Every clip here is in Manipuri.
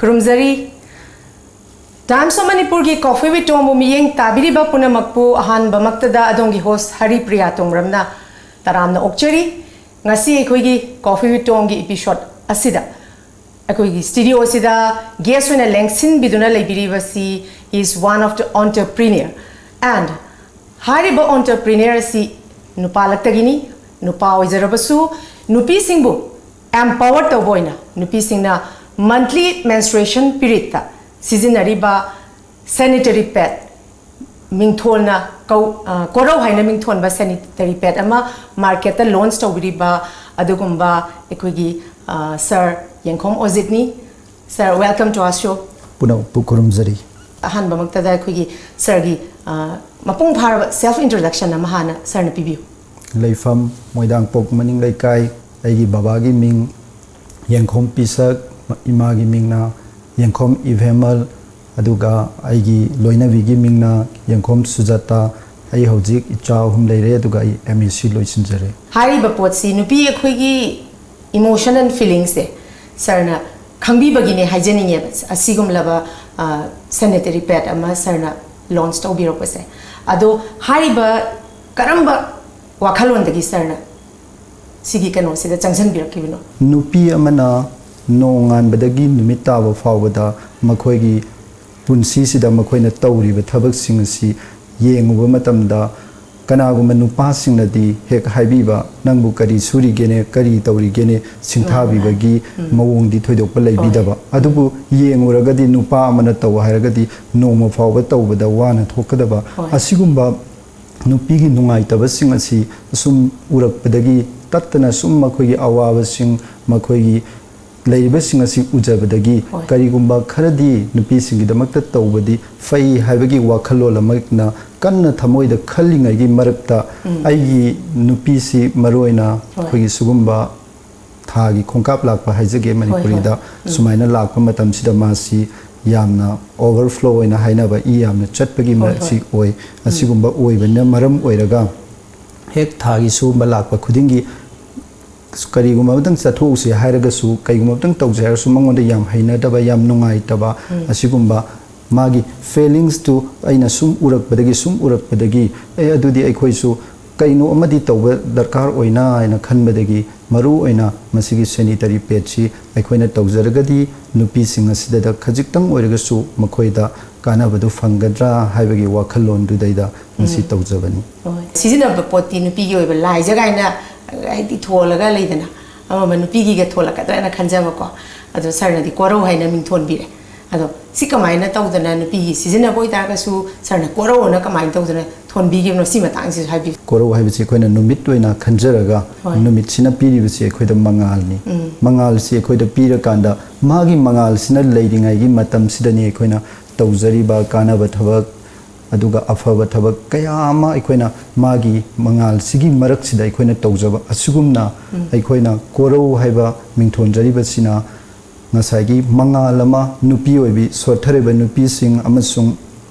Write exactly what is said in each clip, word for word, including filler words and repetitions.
ꯈꯨꯔꯨꯝꯖꯔꯤ꯫ Times of Manipurꯒꯤ Coffee with Tomꯕꯨ ꯃꯤꯠꯌꯦꯡ ꯇꯥꯕꯤꯔꯤꯕ ꯄꯨꯝꯅꯃꯛꯄꯨ ꯑꯍꯥꯟꯕꯃꯛꯇꯗ ꯑꯗꯣꯝꯒꯤ host ꯍꯔꯤꯄ꯭ꯔꯤꯌꯥ ꯇꯣꯡꯕ꯭ꯔꯝꯅ ꯇꯔꯥꯝꯅ ꯑꯣꯛꯆꯔꯤ꯫ ꯉꯁꯤ ꯑꯩꯈꯣꯏꯒꯤ Coffee with Tomꯒꯤ episode ꯑꯁꯤꯗ ꯑꯩꯈꯣꯏꯒꯤ studio ꯑꯁꯤꯗ guest ꯑꯣꯏꯅ ꯂꯦꯡꯁꯤꯟꯕꯤꯗꯨꯅ ꯂꯩꯕꯤꯔꯤꯕꯁꯤ is one of the entrepreneur and ꯍꯥꯏꯔꯤꯕ entrepreneur ꯑꯁꯤ ꯅꯨꯄꯥ ꯂꯛꯇꯒꯤꯅꯤ꯫ ꯅꯨꯄꯥ ꯑꯣꯏꯖꯔꯕꯁꯨ ꯅꯨꯄꯤꯁꯤꯡꯕꯨ empower ꯇꯧꯕ ꯑꯣꯏꯅ ꯅꯨꯄꯤꯁꯤꯡꯅ monthly menstruation periodꯇ ꯁꯤꯖꯤꯟꯅꯔꯤꯕ sanitary pad ꯃꯤꯡꯊꯣꯜꯅ ꯀꯧ-, ꯑ, ꯀꯣꯔꯧ ꯍꯥꯏꯅ ꯃꯤꯡꯊꯣꯟꯕ sanitary pad ꯑꯃ marketꯇ launch ꯇꯧꯕꯤꯔꯤꯕ ꯑꯗꯨꯒꯨꯝꯕ ꯑꯩꯈꯣꯏꯒꯤ, ꯑ, sir ꯌꯦꯡꯈꯣꯝ ꯑꯣꯖꯤꯠꯅꯤ꯫ Sir, welcome to our show. ꯄꯨꯝꯅꯃꯛꯄꯨ ꯈꯨꯔꯨꯝꯖꯔꯤ꯫ ꯑꯍꯥꯟꯕꯃꯛꯇꯗ ꯑꯩꯈꯣꯏꯒꯤ sirꯒꯤ, ꯑ, ꯃꯄꯨꯡ ꯐꯥꯔꯕ self introduction ꯑꯃ ꯍꯥꯟꯅ sirꯅ ꯄꯤꯕꯤꯌꯨ꯫ ꯂꯩꯐꯝ ꯃꯣꯏꯗꯥꯡꯄꯣꯛ ꯃꯅꯤꯡ ꯂꯩꯀꯥꯏ, ꯑꯩꯒꯤ ꯕꯕꯥꯒꯤ ꯃꯤꯡ ꯌꯦꯡꯈꯣꯝ ꯄꯤꯁꯛ, ꯏꯃꯥꯒꯤ ꯃꯤꯡꯅ ꯌꯦꯡꯈꯣꯝ ꯏꯚꯦꯃꯜ, ꯑꯗꯨꯒ ꯑꯩꯒꯤ ꯂꯣꯏꯅꯕꯤꯒꯤ ꯃꯤꯡꯅ ꯌꯦꯡꯈꯣꯝ ꯁꯨꯖꯥꯇꯥ꯫ ꯑꯩ ꯍꯧꯖꯤꯛ ꯏꯆꯥ ꯑꯍꯨꯝ ꯂꯩꯔꯦ, ꯑꯗꯨꯒ ꯑꯩ M S C ꯂꯣꯏꯁꯤꯟꯖꯔꯦ꯫ ꯍꯥꯏꯔꯤꯕ ꯄꯣꯠꯁꯤ ꯅꯨꯄꯤ ꯑꯩꯈꯣꯏꯒꯤ emotion and feelingsꯁꯦ sirꯅ ꯈꯪꯕꯤꯕꯒꯤꯅꯦ ꯍꯥꯏꯖꯅꯤꯡꯉꯦꯕ꯫ ꯑꯁꯤꯒꯨꯝꯂꯕ, ꯑ, sanitary pad ꯑꯃ sirꯅ launch ꯇꯧꯕꯤꯔꯛꯄꯁꯦ꯫ ꯑꯗꯣ ꯍꯥꯏꯔꯤꯕ ꯀꯔꯝꯕ ꯋꯥꯈꯜꯂꯣꯟꯗꯒꯤ sirꯅ ꯁꯤꯒꯤ ꯀꯩꯅꯣꯁꯤꯗ ꯆꯪꯁꯤꯟꯕꯤꯔꯛꯈꯤꯕꯅꯣ? ꯅꯨꯄꯤ ꯑꯃꯅ ꯅꯣꯡꯉꯥꯟꯕꯗꯒꯤ ꯅꯨꯃꯤꯠ ꯇꯥꯕ ꯐꯥꯎꯕꯗ ꯃꯈꯣꯏꯒꯤ ꯄꯨꯟꯁꯤꯁꯤꯗ ꯃꯈꯣꯏꯅ ꯇꯧꯔꯤꯕ ꯊꯕꯛꯁꯤꯡ ꯑꯁꯤ ꯌꯦꯡꯉꯨꯕ ꯃꯇꯝꯗ, ꯀꯅꯥꯒꯨꯝꯕ ꯅꯨꯄꯥꯁꯤꯡꯅꯗꯤ ꯍꯦꯛ ꯍꯥꯏꯕꯤꯕ, "ꯅꯪꯕꯨ ꯀꯔꯤ ꯁꯨꯔꯤꯒꯦꯅꯦ, ꯀꯔꯤ ꯇꯧꯔꯤꯒꯦꯅꯦ?" ꯁꯤꯡꯊꯥꯕꯤꯕꯒꯤ ꯎꯝ꯫ ꯃꯑꯣꯡꯗꯤ ꯊꯣꯏꯗꯣꯛꯄ ꯂꯩꯕꯤꯗꯕ꯫ ꯍꯣꯏ꯫ ꯑꯗꯨꯕꯨ ꯌꯦꯡꯉꯨꯔꯒꯗꯤ ꯅꯨꯄꯥ ꯑꯃꯅ ꯇꯧ ꯍꯥꯏꯔꯒꯗꯤ ꯅꯣꯡꯃ ꯐꯥꯎꯕ ꯇꯧꯕꯗ ꯋꯥꯅ ꯊꯣꯛꯀꯗꯕ꯫ ꯍꯣꯏ꯫ ꯑꯁꯤꯒꯨꯝꯕ ꯅꯨꯄꯤꯒꯤ ꯅꯨꯡꯉꯥꯏꯇꯕꯁꯤꯡ ꯑꯁꯤ ꯑꯁꯨꯝ ꯎꯔꯛꯄꯗꯒꯤ ꯇꯠꯇꯅ ꯁꯨꯝ ꯃꯈꯣꯏꯒꯤ ꯑꯋꯥꯕꯁꯤꯡ, ꯃꯈꯣꯏꯒꯤ ꯂꯩꯔꯤꯕꯁꯤꯡ ꯑꯁꯤ ꯎꯖꯕꯗꯒꯤ ꯍꯣꯏ꯫ ꯀꯔꯤꯒꯨꯝꯕ ꯈꯔꯗꯤ ꯅꯨꯄꯤꯁꯤꯡꯒꯤꯗꯃꯛꯇ ꯇꯧꯕꯗꯤ ꯐꯩ ꯍꯥꯏꯕꯒꯤ ꯋꯥꯈꯜꯂꯣꯟ ꯑꯃꯅ ꯀꯟꯅ ꯊꯃꯣꯏꯗ ꯈꯜꯂꯤꯉꯩꯒꯤ ꯃꯔꯛꯇ ꯎꯝ꯫ ꯑꯩꯒꯤ ꯅꯨꯄꯤꯁꯤ ꯃꯔꯨꯑꯣꯏꯅ ꯍꯣꯏ꯫ ꯑꯩꯈꯣꯏꯒꯤ ꯁꯤꯒꯨꯝꯕ ꯊꯥꯒꯤ ꯈꯣꯡꯀꯥꯞ ꯂꯥꯛꯄ ꯍꯥꯏꯖꯒꯦ ꯍꯣꯏ, ꯍꯣꯏ꯫ ꯃꯅꯤꯄꯨꯔꯤꯗ, ꯎꯝ꯫ ꯁꯨꯃꯥꯏꯅ ꯂꯥꯛꯄ ꯃꯇꯝꯁꯤꯗ ꯃꯥꯁꯤ ꯌꯥꯝꯅ overflow ꯑꯣꯏꯅ ꯍꯥꯏꯅꯕ, ꯏ ꯌꯥꯝꯅ ꯆꯠꯄꯒꯤ ꯍꯣꯏ, ꯃꯔꯛꯁꯤ ꯍꯣꯏ꯫ ꯑꯣꯏ꯫ ꯎꯝ꯫ ꯑꯁꯤꯒꯨꯝꯕ ꯑꯣꯏꯕꯅ ꯃꯔꯝ ꯑꯣꯏꯔꯒ ꯍꯦꯛ ꯊꯥꯒꯤ ꯁꯤꯒꯨꯝꯕ ꯂꯥꯛꯄ ꯈꯨꯗꯤꯡꯒꯤ ꯀꯔꯤꯒꯨꯝꯕ ꯑꯃꯇꯪ ꯆꯠꯊꯣꯛꯎꯁꯤ ꯍꯥꯏꯔꯒꯁꯨ, ꯀꯔꯤꯒꯨꯝꯕ ꯑꯃꯇꯪ ꯇꯧꯁꯤ ꯍꯥꯏꯔꯁꯨ, ꯃꯉꯣꯟꯗ ꯌꯥꯝ ꯍꯩꯅꯗꯕ, ꯌꯥꯝ ꯅꯨꯡꯉꯥꯏꯇꯕ, ꯑꯁꯤꯒꯨꯝꯕ ꯃꯥꯒꯤ feelings ꯇꯨ ꯑꯩꯅ ꯁꯨꯝ ꯎꯔꯛꯄꯗꯒꯤ, ꯁꯨꯝ ꯎꯔꯛꯄꯗꯒꯤ, "ꯑꯦ, ꯑꯗꯨꯗꯤ ꯑꯩꯈꯣꯏꯁꯨ ꯀꯩꯅꯣ ꯑꯃꯗꯤ ꯇꯧꯕ ꯗꯔꯀꯥꯔ ꯑꯣꯏꯅ" ꯍꯥꯏꯅ ꯈꯟꯕꯗꯒꯤ, ꯃꯔꯨ ꯑꯣꯏꯅ ꯃꯁꯤꯒꯤ sanitary pad ꯁꯤ ꯑꯩꯈꯣꯏꯅ ꯇꯧꯖꯔꯒꯗꯤ ꯅꯨꯄꯤꯁꯤꯡ ꯑꯁꯤꯗ ꯈꯖꯤꯛꯇꯪ ꯑꯣꯏꯔꯒꯁꯨ ꯃꯈꯣꯏꯗ ꯀꯥꯟꯅꯕꯗꯨ ꯐꯪꯒꯗ꯭ꯔꯥ ꯍꯥꯏꯕꯒꯤ ꯋꯥꯈꯜꯂꯣꯟꯗꯨꯗꯩꯗ ꯃꯁꯤ ꯇꯧꯖꯕꯅꯤ꯫ ꯍꯣꯏ꯫ ꯁꯤꯖꯤꯟꯅꯕ ꯄꯣꯠꯇꯤ ꯅꯨꯄꯤꯒꯤ ꯑꯣꯏꯕ ꯂꯥꯏꯖ ꯀꯥꯏꯅ ꯍꯥꯏꯗꯤ ꯊꯣꯜꯂꯒ ꯂꯩꯗꯅ, ꯑꯃ ꯑꯃ ꯅꯨꯄꯤꯒꯤꯒ ꯊꯣꯜꯂꯛꯀꯗ꯭ꯔꯥꯅ ꯈꯟꯖꯕꯀꯣ꯫ ꯑꯗꯣ ꯁꯥꯔꯅꯗꯤ ꯀꯣꯔꯧ ꯍꯥꯏꯅ ꯃꯤꯡꯊꯣꯟꯕꯤꯔꯦ꯫ ꯑꯗꯣ ꯁꯤ ꯀꯃꯥꯏꯅ ꯇꯧꯗꯅ, ꯅꯨꯄꯤꯒꯤ ꯁꯤꯖꯤꯟꯅꯕ ꯑꯣꯏꯇꯥꯔꯒꯁꯨ ꯁꯥꯔꯅ ꯀꯣꯔꯧ ꯑꯅ ꯀꯃꯥꯏꯅ ꯇꯧꯗꯅ ꯊꯣꯟꯕꯤꯈꯤꯕꯅꯣ, ꯁꯤ ꯃꯇꯥꯡꯁꯤꯁꯨ ꯍꯥꯏꯕꯤꯌꯨ꯫ ꯀꯣꯔꯧ ꯍꯥꯏꯕꯁꯤ ꯑꯩꯈꯣꯏꯅ ꯅꯨꯃꯤꯠ ꯑꯣꯏꯅ ꯈꯟꯖꯔꯒ, ꯍꯣꯏ꯫ ꯅꯨꯃꯤꯠꯁꯤꯅ ꯄꯤꯔꯤꯕꯁꯤ ꯑꯩꯈꯣꯏꯗ ꯃꯉꯥꯜꯅꯤ꯫ ꯎꯝ꯫ ꯃꯉꯥꯜꯁꯤ ꯑꯩꯈꯣꯏꯗ ꯄꯤꯔꯀꯥꯟꯗ, ꯃꯥꯒꯤ ꯃꯉꯥꯜꯁꯤꯅ ꯂꯩꯔꯤꯉꯩꯒꯤ ꯃꯇꯝꯁꯤꯗꯅꯤ ꯑꯩꯈꯣꯏꯅ ꯇꯧꯖꯔꯤꯕ ꯀꯥꯟꯅꯕ ꯊꯕꯛ, ꯑꯗꯨꯒ ꯑꯐꯕ ꯊꯕꯛ ꯀꯌꯥ ꯑꯃ ꯑꯩꯈꯣꯏꯅ ꯃꯥꯒꯤ ꯃꯉꯥꯜꯁꯤꯒꯤ ꯃꯔꯛꯁꯤꯗ ꯑꯩꯈꯣꯏꯅ ꯇꯧꯖꯕ꯫ ꯑꯁꯤꯒꯨꯝꯅ ꯑꯩꯈꯣꯏꯅ ꯀꯣꯔꯧ ꯍꯥꯏꯕ ꯃꯤꯡꯊꯣꯟꯖꯔꯤꯕꯁꯤꯅ ꯉꯁꯥꯏꯒꯤ ꯃꯉꯥꯜ ꯑꯃ, ꯅꯨꯄꯤ ꯑꯣꯏꯕꯤ, ꯁꯣꯠꯊꯔꯤꯕ ꯅꯨꯄꯤꯁꯤꯡ ꯑꯃꯁꯨꯡ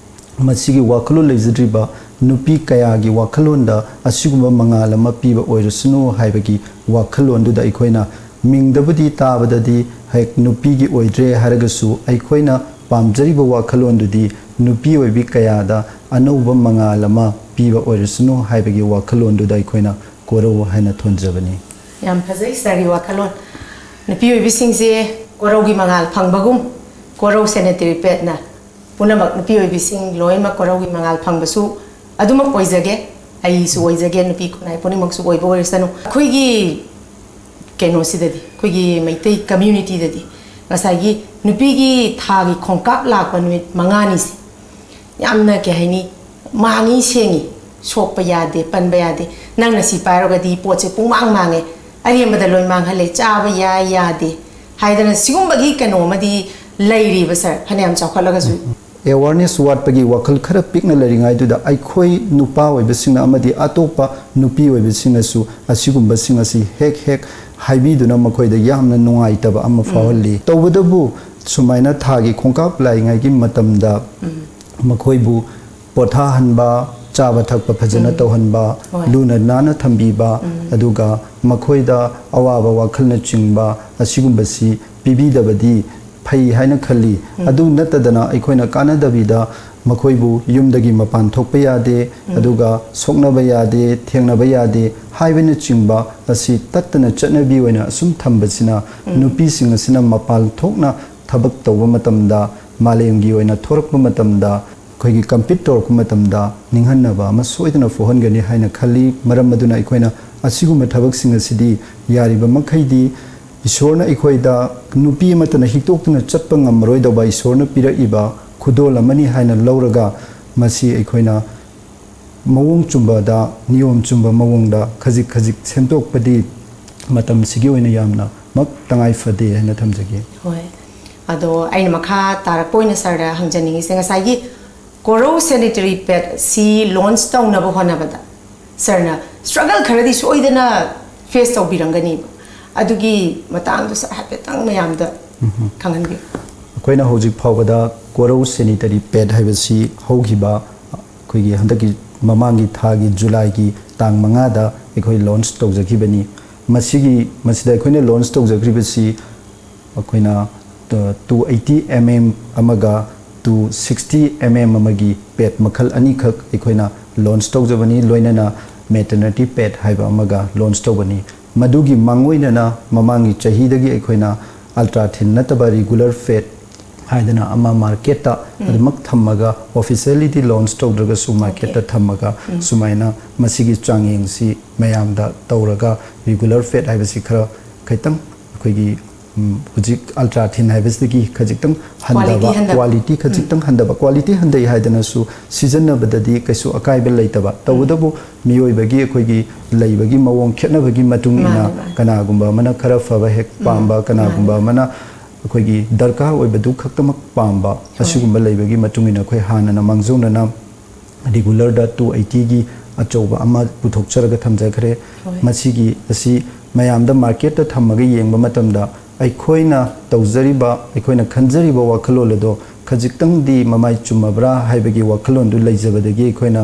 ꯃꯁꯤꯒꯤ ꯋꯥꯈꯜꯂꯣꯟ ꯂꯩꯖꯗ꯭ꯔꯤꯕ ꯅꯨꯄꯤ ꯀꯌꯥꯒꯤ ꯋꯥꯈꯜꯂꯣꯟꯗ ꯑꯁꯤꯒꯨꯝꯕ ꯃꯉꯥꯜ ꯑꯃ ꯄꯤꯕ ꯑꯣꯏꯔꯁꯅꯨ ꯍꯥꯏꯕꯒꯤ ꯋꯥꯈꯜꯂꯣꯟꯗꯨꯗ ꯑꯩꯈꯣꯏꯅ, ꯃꯤꯡꯗꯕꯨꯗꯤ ꯇꯥꯕꯗꯗꯤ ꯍꯦꯛ ꯅꯨꯄꯤꯒꯤ ꯑꯣꯏꯗ꯭ꯔꯦ ꯍꯥꯏꯔꯒꯁꯨ, ꯑꯩꯈꯣꯏꯅ ꯄꯥꯝꯖꯔꯤꯕ ꯋꯥꯈꯜꯂꯣꯟꯗꯨꯗꯤ ꯅꯨꯄꯤ ꯑꯣꯏꯕꯤ ꯀꯌꯥꯗ ꯑꯅꯧꯕ ꯃꯉꯥꯜ ꯑꯃ ꯄꯤꯕ ꯑꯣꯏꯔꯁꯅꯨ ꯍꯥꯏꯕꯒꯤ ꯋꯥꯈꯜꯂꯣꯟꯗꯨꯗ ꯑꯩꯈꯣꯏꯅ ꯀꯣꯔꯧ ꯍꯥꯏꯅ ꯊꯣꯟꯖꯕꯅꯤ꯫ ꯌꯥꯝ ꯐꯖꯩ ꯁꯥꯔꯒꯤ ꯋꯥꯈꯜꯂꯣꯟ꯫ ꯅꯨꯄꯤ ꯑꯣꯏꯕꯤꯁꯤꯡꯁꯦ ꯀꯣꯔꯧꯒꯤ ꯃꯉꯥꯜ ꯐꯪꯕꯒꯨꯝ, ꯀꯣꯔꯧ sanitary pad ꯅ ꯄꯨꯝꯅꯃꯛ ꯅꯨꯄꯤ ꯑꯣꯏꯕꯤꯁꯤꯡ ꯂꯣꯏꯅꯃꯛ ꯀꯣꯔꯧꯒꯤ ꯃꯉꯥꯜ ꯐꯪꯕꯁꯨ ꯑꯗꯨꯃꯛ ꯑꯣꯏꯖꯒꯦ꯫ ꯑꯩꯁꯨ ꯑꯣꯏꯖꯒꯦ, ꯅꯨꯄꯤ ꯈꯨꯟꯅꯥꯏ ꯄꯨꯝꯅꯃꯛꯁꯨ ꯑꯣꯏꯕ ꯑꯣꯏꯔꯁꯅꯨ꯫ ꯑꯩꯈꯣꯏꯒꯤ ꯀꯩꯅꯣꯁꯤꯗꯗꯤ, ꯑꯩꯈꯣꯏꯒꯤ ꯃꯩꯇꯩ community ꯗꯗꯤ ꯉꯁꯥꯏꯒꯤ ꯅꯨꯄꯤꯒꯤ ꯊꯥꯒꯤ ꯈꯣꯡꯀꯥꯞ ꯂꯥꯛꯄ ꯅꯨꯃꯤꯠ ꯃꯉꯥꯅꯤꯁꯦ ꯌꯥꯝꯅ, ꯀꯩ ꯍꯥꯏꯅꯤ, ꯃꯥꯡꯉꯤ ꯁꯦꯡꯉꯤ, ꯁꯣꯛꯄ ꯌꯥꯗꯦ, ꯄꯟꯕ ꯌꯥꯗꯦ, ꯅꯪꯅ ꯁꯤ ꯄꯥꯏꯔꯒꯗꯤ ꯄꯣꯠꯁꯦ ꯄꯨꯡꯃꯥꯡ ꯃꯥꯡꯉꯦ, ꯑꯔꯦꯝꯕꯗ ꯂꯣꯏ ꯃꯥꯡꯍꯜꯂꯦ, ꯆꯥꯕ ꯌꯥꯏ ꯌꯥꯗꯦ ꯍꯥꯏꯗꯅ ꯁꯤꯒꯨꯝꯕꯒꯤ ꯀꯩꯅꯣ ꯑꯃꯗꯤ ꯂꯩꯔꯤꯕ ꯁꯥꯔ, ꯐꯅꯌꯥꯝ ꯆꯥꯎꯈꯠꯂꯒꯁꯨ꯫ Awareness ꯋꯥꯠꯄꯒꯤ ꯋꯥꯈꯜ ꯈꯔ ꯄꯤꯛꯅ ꯂꯩꯔꯤꯉꯩꯗꯨꯗ, ꯑꯩꯈꯣꯏ ꯅꯨꯄꯥ ꯑꯣꯏꯕꯁꯤꯡꯅ ꯑꯃꯗꯤ ꯑꯇꯣꯞꯄ ꯅꯨꯄꯤ ꯑꯣꯏꯕꯁꯤꯡꯅꯁꯨ ꯑꯁꯤꯒꯨꯝꯕꯁꯤꯡ ꯑꯁꯤ ꯍꯦꯛ ꯍꯦꯛ ꯍꯥꯏꯕꯤꯗꯨꯅ ꯃꯈꯣꯏꯗ ꯌꯥꯝꯅ ꯅꯨꯡꯉꯥꯏꯇꯕ ꯑꯃ ꯐꯥꯎꯍꯜꯂꯤ꯫ ꯇꯧꯕꯇꯕꯨ ꯁꯨꯃꯥꯏꯅ ꯊꯥꯒꯤ ꯈꯣꯡꯀꯥꯞ ꯂꯥꯛꯏꯉꯩꯒꯤ ꯃꯇꯝꯗ ꯃꯈꯣꯏꯕꯨ ꯄꯣꯊꯥꯍꯟꯕ, ꯆꯥꯕ ꯊꯛꯄ ꯐꯖꯅ ꯎꯝ꯫ ꯇꯧꯍꯟꯕ, ꯍꯣꯏ꯫ ꯂꯨꯅ ꯅꯥꯟꯅ ꯊꯝꯕꯤꯕ, ꯎꯝ꯫ ꯑꯗꯨꯒ ꯃꯈꯣꯏꯗ ꯑꯋꯥꯕ ꯋꯥꯈꯜꯅꯆꯤꯡꯕ ꯑꯁꯤꯒꯨꯝꯕꯁꯤ ꯄꯤꯕꯤꯗꯕꯗꯤ ꯐꯩ ꯍꯥꯏꯅ ꯈꯜꯂꯤ꯫ ꯎꯝ꯫ ꯑꯗꯨ ꯅꯠꯇꯗꯅ ꯑꯩꯈꯣꯏꯅ ꯀꯥꯟꯅꯗꯕꯤꯗ ꯃꯈꯣꯏꯕꯨ ꯌꯨꯝꯗꯒꯤ ꯃꯄꯥꯟ ꯊꯣꯛꯄ ꯌꯥꯗꯦ, ꯎꯝ꯫ ꯑꯗꯨꯒ ꯁꯣꯛꯅꯕ ꯌꯥꯗꯦ, ꯊꯦꯡꯅꯕ ꯌꯥꯗꯦ ꯍꯥꯏꯕꯅꯆꯤꯡꯕ ꯑꯁꯤ ꯇꯠꯇꯅ ꯆꯠꯅꯕꯤ ꯑꯣꯏꯅ ꯑꯁꯨꯝ ꯊꯝꯕꯁꯤꯅ ꯎꯝ꯫ ꯅꯨꯄꯤꯁꯤꯡ ꯑꯁꯤꯅ ꯃꯄꯥꯟ ꯊꯣꯛꯅ ꯊꯕꯛ ꯇꯧꯕ ꯃꯇꯝꯗ, ꯃꯥꯂꯦꯝꯒꯤ ꯑꯣꯏꯅ ꯊꯣꯔꯛꯄ ꯃꯇꯝꯗ, ꯑꯩꯈꯣꯏꯒꯤ compete ꯇꯧꯔꯛꯄ ꯃꯇꯝꯗ ꯅꯤꯡꯍꯟꯅꯕ ꯑꯃ ꯁꯣꯏꯗꯅ ꯄꯣꯛꯍꯟꯒꯅꯤ ꯍꯥꯏꯅ ꯈꯜꯂꯤ꯫ ꯃꯔꯝ ꯑꯗꯨꯅ ꯑꯩꯈꯣꯏꯅ ꯑꯁꯤꯒꯨꯝꯕ ꯊꯕꯛꯁꯤꯡ ꯑꯁꯤꯗꯤ ꯌꯥꯔꯤꯕ ꯃꯈꯩꯗꯤ ꯏꯁꯣꯔꯅ ꯑꯩꯈꯣꯏꯗ ꯅꯨꯄꯤ ꯑꯃꯠꯇꯅ ꯍꯤꯛꯇꯣꯛꯇꯨꯅ ꯆꯠꯄ ꯉꯝꯃꯔꯣꯏꯗꯧꯕ ꯏꯁꯣꯔꯅ ꯄꯤꯔꯛꯏꯕ ꯈꯨꯗꯣꯜ ꯑꯃꯅꯤ ꯍꯥꯏꯅ ꯂꯧꯔꯒ ꯃꯁꯤ ꯑꯩꯈꯣꯏꯅ ꯃꯑꯣꯡ ꯆꯨꯝꯕꯗ, ꯅꯤꯌꯣꯝ ꯆꯨꯝꯕ ꯃꯑꯣꯡꯗ ꯈꯖꯤꯛ ꯈꯖꯤꯛ ꯁꯦꯝꯗꯣꯛꯄꯗꯤ ꯃꯇꯝꯁꯤꯒꯤ ꯑꯣꯏꯅ ꯌꯥꯝꯅꯃꯛ ꯇꯉꯥꯏ ꯐꯗꯦ ꯍꯥꯏꯅ ꯊꯝꯖꯒꯦ꯫ ꯍꯣꯏ꯫ ꯑꯗꯣ ꯑꯩꯅ ꯃꯈꯥ ꯇꯥꯔꯛꯄ ꯑꯣꯏꯅ ꯁꯥꯔꯗ ꯍꯪꯖꯅꯤꯡꯉꯤꯁꯦ, ꯉꯁꯥꯏꯒꯤ ꯀꯣꯔꯧ sanitary pad ꯁꯤ launch ꯇꯧꯅꯕ ꯍꯣꯠꯅꯕꯗ ꯁꯥꯔꯅ struggle ꯈꯔꯗꯤ ꯁꯣꯏꯗꯅ face ꯇꯧꯕꯤꯔꯝꯒꯅꯤꯕ꯫ ꯑꯗꯨꯒꯤ ꯃꯇꯥꯡꯗꯣ ꯁꯥꯔ ꯍꯥꯏꯐꯦꯠꯇꯪ ꯃꯌꯥꯝꯗ ꯎꯝꯍꯨꯝ꯫ ꯈꯪꯍꯟꯕꯤꯌꯨ꯫ ꯑꯩꯈꯣꯏꯅ ꯍꯧꯖꯤꯛ ꯐꯥꯎꯕꯗ ꯀꯣꯔꯧ sanitary pad ꯍꯥꯏꯕꯁꯤ ꯍꯧꯈꯤꯕ ꯑꯩꯈꯣꯏꯒꯤ ꯍꯟꯗꯛꯀꯤ ꯃꯃꯥꯡꯒꯤ ꯊꯥꯒꯤ ꯖꯨꯂꯥꯏꯒꯤ ꯇꯥꯡ ꯃꯉꯥꯗ ꯑꯩꯈꯣꯏ launch ꯇꯧꯖꯈꯤꯕꯅꯤ꯫ ꯃꯁꯤꯒꯤ, ꯃꯁꯤꯗ ꯑꯩꯈꯣꯏꯅ launch ꯇꯧꯖꯈ꯭ꯔꯤꯕꯁꯤ ꯑꯩꯈꯣꯏꯅ, ꯑ, two eighty mm ꯑꯃꯒ two sixty mm ꯑꯃꯒꯤ pad ꯃꯈꯜ ꯑꯅꯤꯈꯛ ꯑꯩꯈꯣꯏꯅ launch ꯇꯧꯖꯕꯅꯤ, ꯂꯣꯏꯅꯅ maternity pad ꯍꯥꯏꯕ ꯑꯃꯒ launch ꯇꯧꯕꯅꯤ꯫ ꯃꯗꯨꯒꯤ ꯃꯥꯡꯑꯣꯏꯅꯅ ꯃꯃꯥꯡꯒꯤ ꯆꯍꯤꯗꯒꯤ ꯑꯩꯈꯣꯏꯅ ultra thin ꯅꯠꯇꯕ regular pad ꯍꯥꯏꯗꯅ ꯑꯃ market ꯎꯝ꯫ ꯑꯗꯨꯃꯛ ꯊꯝꯃꯒ, officially ꯗꯤ launch ꯇꯧꯗ꯭ꯔꯒꯁꯨ market ꯑꯣꯀꯦ꯫ ꯊꯝꯃꯒ ꯎꯝ꯫ ꯁꯨꯃꯥꯏꯅ ꯃꯁꯤꯒꯤ ꯆꯥꯡꯌꯦꯡꯁꯤ ꯃꯌꯥꯝꯗ ꯇꯧꯔꯒ regular pad ꯍꯥꯏꯕꯁꯤ ꯈꯔ ꯈꯤꯇꯪ ꯑꯩꯈꯣꯏꯒꯤ, ꯎꯝ, ꯍꯧꯖꯤꯛ ultra thin ꯍꯥꯏꯕꯁꯤꯗꯒꯤ ꯈꯖꯤꯛꯇꯪ ꯍꯟꯊꯕ, quality ꯍꯟꯊꯕ꯫ Quality ꯎꯝ꯫ ꯈꯖꯤꯛꯇꯪ ꯍꯟꯊꯕ, quality ꯍꯟꯊꯩ ꯍꯥꯏꯗꯅꯁꯨ ꯁꯤꯖꯤꯟꯅꯕꯗꯗꯤ ꯀꯩꯁꯨ ꯑꯀꯥꯏꯕ ꯂꯩꯇꯕ, ꯎꯝ꯫ ꯇꯧꯕꯇꯕꯨ ꯃꯤꯑꯣꯏꯕꯒꯤ ꯑꯩꯈꯣꯏꯒꯤ ꯂꯩꯕꯒꯤ ꯃꯑꯣꯡ ꯈꯦꯠꯅꯕꯒꯤ ꯃꯇꯨꯡ ꯏꯟꯅ ꯃꯥꯅꯦ, ꯃꯥꯅꯦ꯫ ꯀꯅꯥꯒꯨꯝꯕ ꯑꯃꯅ ꯈꯔ ꯐꯕ ꯍꯦꯛ ꯎꯝ, ꯄꯥꯝꯕ, ꯀꯅꯥꯒꯨꯝꯕ ꯃꯥꯅꯦ꯫ ꯑꯃꯅ ꯑꯩꯈꯣꯏꯒꯤ ꯗꯔꯀꯥꯔ ꯑꯣꯏꯕꯗꯨ ꯈꯛꯇꯃꯛ ꯄꯥꯝꯕ, ꯍꯣꯏ꯫ ꯑꯁꯤꯒꯨꯝꯕ ꯂꯩꯕꯒꯤ ꯃꯇꯨꯡ ꯏꯟꯅ ꯑꯩꯈꯣꯏ ꯍꯥꯟꯅꯅ ꯃꯥꯡꯖꯧꯅꯅ regular ꯗ two eighty ꯒꯤ ꯑꯆꯧꯕ ꯑꯃ ꯄꯨꯊꯣꯛꯆꯔꯒ ꯊꯝꯖꯈ꯭ꯔꯦ꯫ ꯍꯣꯏ꯫ ꯃꯁꯤꯒꯤ ꯑꯁꯤ ꯃꯌꯥꯝꯗ market ꯊꯝꯃꯒ ꯌꯦꯡꯕ ꯃꯇꯝꯗ ꯑꯩꯈꯣꯏꯅ ꯇꯧꯖꯔꯤꯕ, ꯑꯩꯈꯣꯏꯅ ꯈꯟꯖꯔꯤꯕ ꯋꯥꯈꯜꯂꯣꯟ ꯑꯗꯣ ꯈꯖꯤꯛꯇꯪꯗꯤ ꯃꯃꯥꯏ ꯆꯨꯝꯃꯕ꯭ꯔꯥ ꯍꯥꯏꯕꯒꯤ ꯋꯥꯈꯜꯂꯣꯟꯗꯨ ꯂꯩꯖꯕꯗꯒꯤ ꯑꯩꯈꯣꯏꯅ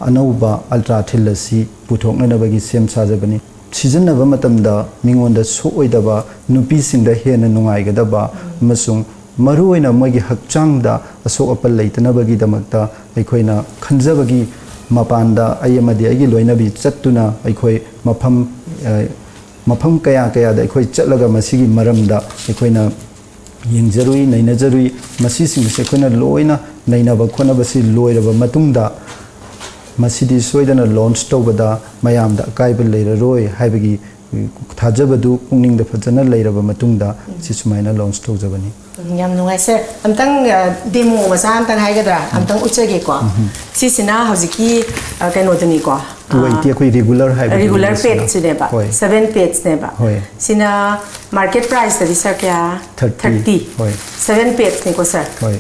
ꯑꯅꯧꯕ ꯑꯜꯇ꯭ꯔꯥ ꯊꯤꯜ ꯑꯁꯤ ꯄꯨꯊꯣꯛꯅꯅꯕꯒꯤ ꯁꯦꯝ ꯁꯥꯖꯕꯅꯤ꯫ ꯁꯤꯖꯤꯟꯅꯕ ꯃꯇꯝꯗ ꯃꯤꯉꯣꯟꯗ ꯁꯣꯛꯑꯣꯏꯗꯕ, ꯅꯨꯄꯤꯁꯤꯡꯗ ꯍꯦꯟꯅ ꯅꯨꯡꯉꯥꯏꯒꯗꯕ ꯑꯃꯁꯨꯡ ꯃꯔꯨꯑꯣꯏꯅ ꯃꯣꯏꯒꯤ ꯍꯛꯆꯥꯡꯗ ꯑꯁꯣꯛ ꯑꯄꯟ ꯂꯩꯇꯅꯕꯒꯤꯗꯃꯛꯇ ꯑꯩꯈꯣꯏꯅ ꯈꯟꯖꯕꯒꯤ ꯃꯄꯥꯟꯗ ꯑꯩ ꯑꯃꯗꯤ ꯑꯩꯒꯤ ꯂꯣꯏꯅꯕꯤ ꯆꯠꯇꯨꯅ ꯑꯩꯈꯣꯏ ꯃꯐꯝ, ꯑ, ꯃꯐꯝ ꯀꯌꯥ ꯀꯌꯥꯗ ꯑꯩꯈꯣꯏ ꯆꯠꯂꯒ ꯃꯁꯤꯒꯤ ꯃꯔꯝꯗ ꯑꯩꯈꯣꯏꯅ ꯌꯦꯡꯖꯔꯨꯏ, ꯅꯩꯅꯖꯔꯨꯏ꯫ ꯃꯁꯤꯁꯤꯡ ꯑꯁꯤ ꯑꯩꯈꯣꯏꯅ ꯂꯣꯏꯅ ꯅꯩꯅꯕ ꯈꯣꯠꯅꯕꯁꯤ ꯂꯣꯏꯔꯕ ꯃꯇꯨꯡꯗ ꯃꯁꯤꯗꯤ ꯁꯣꯏꯗꯅ ꯂꯣꯟꯆ ꯇꯧꯕꯗ ꯃꯌꯥꯝꯗ ꯑꯀꯥꯏꯕ ꯂꯩꯔꯔꯣꯏ ꯍꯥꯏꯕꯒꯤ ꯊꯥꯖꯕꯗꯨ ꯄꯨꯛꯅꯤꯡꯗ ꯐꯖꯅ ꯂꯩꯔꯕ ꯃꯇꯨꯡꯗ ꯁꯤ ꯁꯨꯃꯥꯏꯅ ꯂꯣꯟꯆ ꯇꯧꯖꯕꯅꯤ꯫ ꯎꯝ, ꯌꯥꯝ ꯅꯨꯡꯉꯥꯏ ꯁꯥꯔ꯫ ꯑꯝꯇꯪ, ꯑ, ꯗꯦꯃꯣ ꯃꯆꯥ ꯑꯝꯇꯪ ꯍꯥꯏꯒꯗ꯭ꯔꯥ? ꯑꯝꯇꯪ ꯎꯠꯆꯒꯦꯀꯣ꯫ ꯁꯤꯁꯤꯅ ꯍꯧꯖꯤꯛꯀꯤ, ꯑ, ꯀꯩꯅꯣꯗꯨꯅꯤꯀꯣ꯫ ꯇꯨ ꯑꯩꯠꯇꯤ ꯑꯩꯈꯣꯏ ꯔꯤꯒꯨꯂꯔ ꯍꯥꯏꯕꯗꯨꯅꯤ ꯔꯤꯒꯨꯂꯔ ꯁꯤꯅ꯫ ꯄꯦꯠꯁꯤꯅꯦꯕ꯫ ꯍꯣꯏ꯫ ꯁꯚꯦꯟ ꯄꯦꯠꯁꯅꯦꯕ꯫ ꯍꯣꯏ꯫ ꯁꯤꯅ ꯃꯥꯔꯀꯦꯠ ꯄ꯭ꯔꯥꯏꯁꯇꯗꯤ ꯁꯥꯔ ꯀꯌꯥ? ꯊꯥꯔꯇꯤ꯫ ꯊꯥꯔꯇꯤ꯫ ꯍꯣꯏ꯫ ꯁꯚꯦꯟ ꯄꯦꯠꯁꯅꯤꯀꯣ ꯁꯥꯔ꯫ ꯍꯣꯏ꯫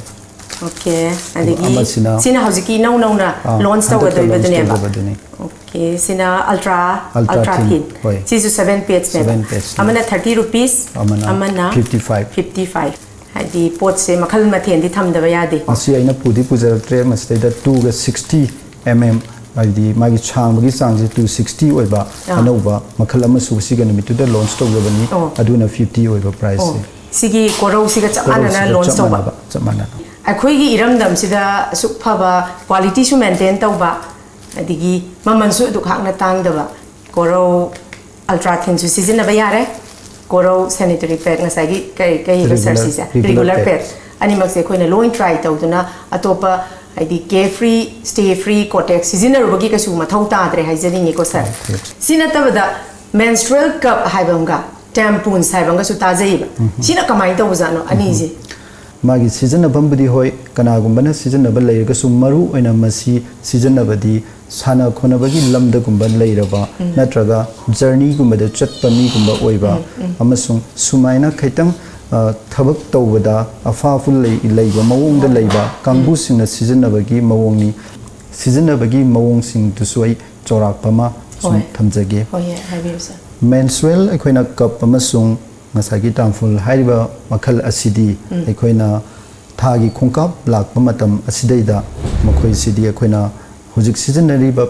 ꯑꯣꯀꯦ꯫ ꯑꯗꯒꯤ ꯑꯃꯁꯤꯅ, ꯁꯤꯅ ꯍꯧꯖꯤꯛꯀꯤ ꯏꯅꯧ ꯅꯧꯅ ꯑꯥ, ꯂꯣꯟꯆ ꯍꯟꯗꯛꯇ ꯂꯣꯟꯆ ꯇꯧꯒꯗꯧꯔꯤꯕꯗꯨꯅꯦꯕ꯫ ꯇꯧꯖꯕꯗꯨꯅꯤ꯫ ꯑꯣꯀꯦ꯫ ꯁꯤꯅ ꯑꯜꯇ꯭ꯔꯥ, ꯑꯜꯇ꯭ꯔꯥ ꯑꯜꯇ꯭ꯔꯥ ꯊꯤꯟ꯫ ꯊꯤꯟ꯫ ꯍꯣꯏ꯫ ꯁꯤꯁꯨ ꯁꯚꯦꯟ ꯄꯦꯠꯁꯅꯦꯕ꯫ ꯁꯚꯦꯟ ꯄꯦꯠꯁꯅꯤ꯫ ꯑꯃꯅ ꯊꯥꯔꯇꯤ ꯔꯨꯄꯤꯁ, ꯑꯃꯅ ꯑꯃꯅ ꯐꯤꯐꯇꯤ ꯐꯥꯏꯚ꯫ Fifty five. ꯍꯥꯏꯗꯤ ꯄꯣꯠꯁꯦ ꯃꯈꯜ ꯃꯊꯦꯜꯗꯤ ꯊꯝꯗꯕ ꯌꯥꯗꯦ꯫ ꯃꯁꯤ ꯑꯩꯅ ꯄꯨꯗꯤ ꯄꯨꯖꯔꯛꯇ꯭ꯔꯦ, ꯃꯁꯤꯗꯩꯗ ꯇꯨꯒ ꯁꯤꯛꯁꯇꯤ ꯑꯦꯝ ꯑꯦꯝ, ꯍꯥꯏꯗꯤ ꯃꯥꯒꯤ ꯁꯥꯡꯕꯒꯤ ꯆꯥꯡꯁꯦ ꯇꯨ ꯁꯤꯛꯁꯇꯤ ꯑꯣꯏꯕ ꯑꯥ꯫ ꯑꯅꯧꯕ ꯃꯈꯜ ꯑꯃꯁꯨ ꯁꯤꯒ ꯅꯨꯃꯤꯠꯇꯨꯗ ꯂꯣꯟꯆ ꯇꯧꯖꯕꯅꯤ꯫ ꯑꯣ꯫ ꯑꯗꯨꯅ ꯐꯤꯐꯇꯤ ꯑꯣꯏꯕ ꯑꯣ꯫ ꯄ꯭ꯔꯥꯏꯁꯁꯦ꯫ ꯁꯤꯒꯤ ꯀꯣꯔꯧꯁꯤꯒ ꯆꯞ ꯃꯥꯟꯅꯅ ꯀꯣꯔꯧꯁꯤꯒ ꯂꯣꯟꯆ ꯆꯞ ꯇꯧꯕ꯫ ꯃꯥꯟꯅꯕ, ꯆꯞ ꯃꯥꯟꯅꯕ꯫ ꯑꯩꯈꯣꯏꯒꯤ ꯏꯔꯝꯗꯝꯁꯤꯗ ꯑꯁꯨꯛ ꯐꯕ ꯀ꯭ꯋꯥꯂꯤꯇꯤꯁꯨ ꯃꯦꯟꯇꯦꯟ ꯇꯧꯕ, ꯑꯗꯒꯤ ꯃꯃꯜꯁꯨ ꯑꯗꯨꯛ ꯍꯥꯛꯅ ꯇꯥꯡꯗꯕ ꯀꯣꯔꯧ ꯑꯜꯇ꯭ꯔꯥ ꯊꯤꯟꯁꯨ ꯁꯤꯖꯤꯟꯅꯕ ꯌꯥꯔꯦ꯫ ꯀꯣꯔꯧ ꯁꯦꯅꯤꯇꯔꯤ ꯄꯦꯗ, ꯉꯁꯥꯏꯒꯤ ꯀꯩ, ꯀꯩ ꯍꯥꯏꯕ ꯁꯥꯔ ꯔꯤꯒꯨꯂꯔ, ꯁꯤꯁꯦ? ꯔꯤꯒꯨꯂꯔ ꯔꯤꯒꯨꯂꯔ ꯄꯦꯗ꯫ ꯄꯦꯗ꯫ ꯑꯅꯤꯃꯛꯁꯦ ꯑꯩꯈꯣꯏꯅ ꯂꯣꯏ ꯇ꯭ꯔꯥꯏ ꯇꯧꯗꯨꯅ ꯑꯇꯣꯞꯄ ꯍꯥꯏꯗꯤ ꯀꯦ ꯐ꯭ꯔꯤ, ꯁ꯭ꯇꯦ ꯐ꯭ꯔꯤ, ꯀꯣꯇꯦꯛ ꯁꯤꯖꯤꯟꯅꯔꯨꯕꯒꯤ ꯀꯩꯁꯨ ꯃꯊꯧ ꯇꯥꯗ꯭ꯔꯦ ꯍꯥꯏꯖꯅꯤꯡꯉꯤꯀꯣ ꯁꯥꯔ꯫ ꯑꯣꯀꯦ꯫ ꯁꯤ ꯅꯠꯇꯕꯗ ꯃꯦꯟꯁꯇ꯭ꯔꯨꯋꯦꯜ ꯀꯞ ꯍꯥꯏꯕ ꯑꯃꯒ ꯇꯦꯝꯄꯣꯟꯁ ꯍꯥꯏꯕ ꯑꯃꯒꯁꯨ ꯇꯥꯖꯩꯌꯦꯕ꯫ ꯁꯤꯅ ꯀꯃꯥꯏꯅ ꯇꯧꯕꯖꯥꯠꯅꯣ ꯑꯅꯤꯁꯦ? ꯃꯥꯒꯤ ꯁꯤꯖꯤꯟꯅꯐꯝꯕꯨꯗꯤ ꯍꯣꯏ, ꯀꯅꯥꯒꯨꯝꯕꯅ ꯁꯤꯖꯤꯟꯅꯕ ꯂꯩꯔꯒꯁꯨ ꯃꯔꯨ ꯑꯣꯏꯅ ꯃꯁꯤ ꯁꯤꯖꯤꯟꯅꯕꯗꯤ ꯁꯥꯟꯅ ꯈꯣꯠꯅꯕꯒꯤ ꯂꯝꯗꯒꯨꯝꯕ ꯂꯩꯔꯕ ꯅꯠꯇ꯭ꯔꯒ ꯖꯔꯅꯤꯒꯨꯝꯕꯗ ꯆꯠꯄ ꯃꯤꯒꯨꯝꯕ ꯑꯣꯏꯕ ꯑꯃꯁꯨꯡ ꯁꯨꯃꯥꯏꯅ ꯈꯤꯇꯪ, ꯑ, ꯊꯕꯛ ꯇꯧꯕꯗ ꯑꯐꯥꯐꯨ ꯂꯩ-, ꯂꯩꯕ ꯃꯑꯣꯡꯗ ꯂꯩꯕ ꯀꯥꯡꯕꯨꯁꯤꯡꯅ ꯁꯤꯖꯤꯟꯅꯕꯒꯤ ꯃꯑꯣꯡꯅꯤ꯫ ꯁꯤꯖꯤꯟꯅꯕꯒꯤ ꯃꯑꯣꯡꯁꯤꯡꯗꯨꯁꯨ ꯑꯩ ꯆꯥꯎꯔꯥꯛꯄ ꯑꯃ ꯁꯨꯝ ꯍꯣꯏ꯫ ꯊꯝꯖꯒꯦ꯫ ꯍꯣꯏ, ꯌꯥꯏ, ꯍꯥꯏꯕꯤꯌꯨ ꯁꯥꯔ꯫ ꯃꯦꯟꯁꯇ꯭ꯔꯨꯋꯦꯜ ꯑꯩꯈꯣꯏꯅ ꯀꯞ ꯑꯃꯁꯨꯡ ꯉꯁꯥꯏꯒꯤ ꯇꯥꯝꯐꯨꯜ ꯍꯥꯏꯔꯤꯕ ꯃꯈꯜ ꯑꯁꯤꯗꯤ ꯑꯩꯈꯣꯏꯅ ꯊꯥꯒꯤ ꯈꯣꯡꯀꯥꯞ ꯂꯥꯛꯄ ꯃꯇꯝ ꯑꯁꯤꯗꯩꯗ ꯃꯈꯣꯏꯁꯤꯗꯤ ꯑꯩꯈꯣꯏꯅ ꯍꯧꯖꯤꯛ ꯁꯤꯖꯤꯟꯅꯔꯤꯕ,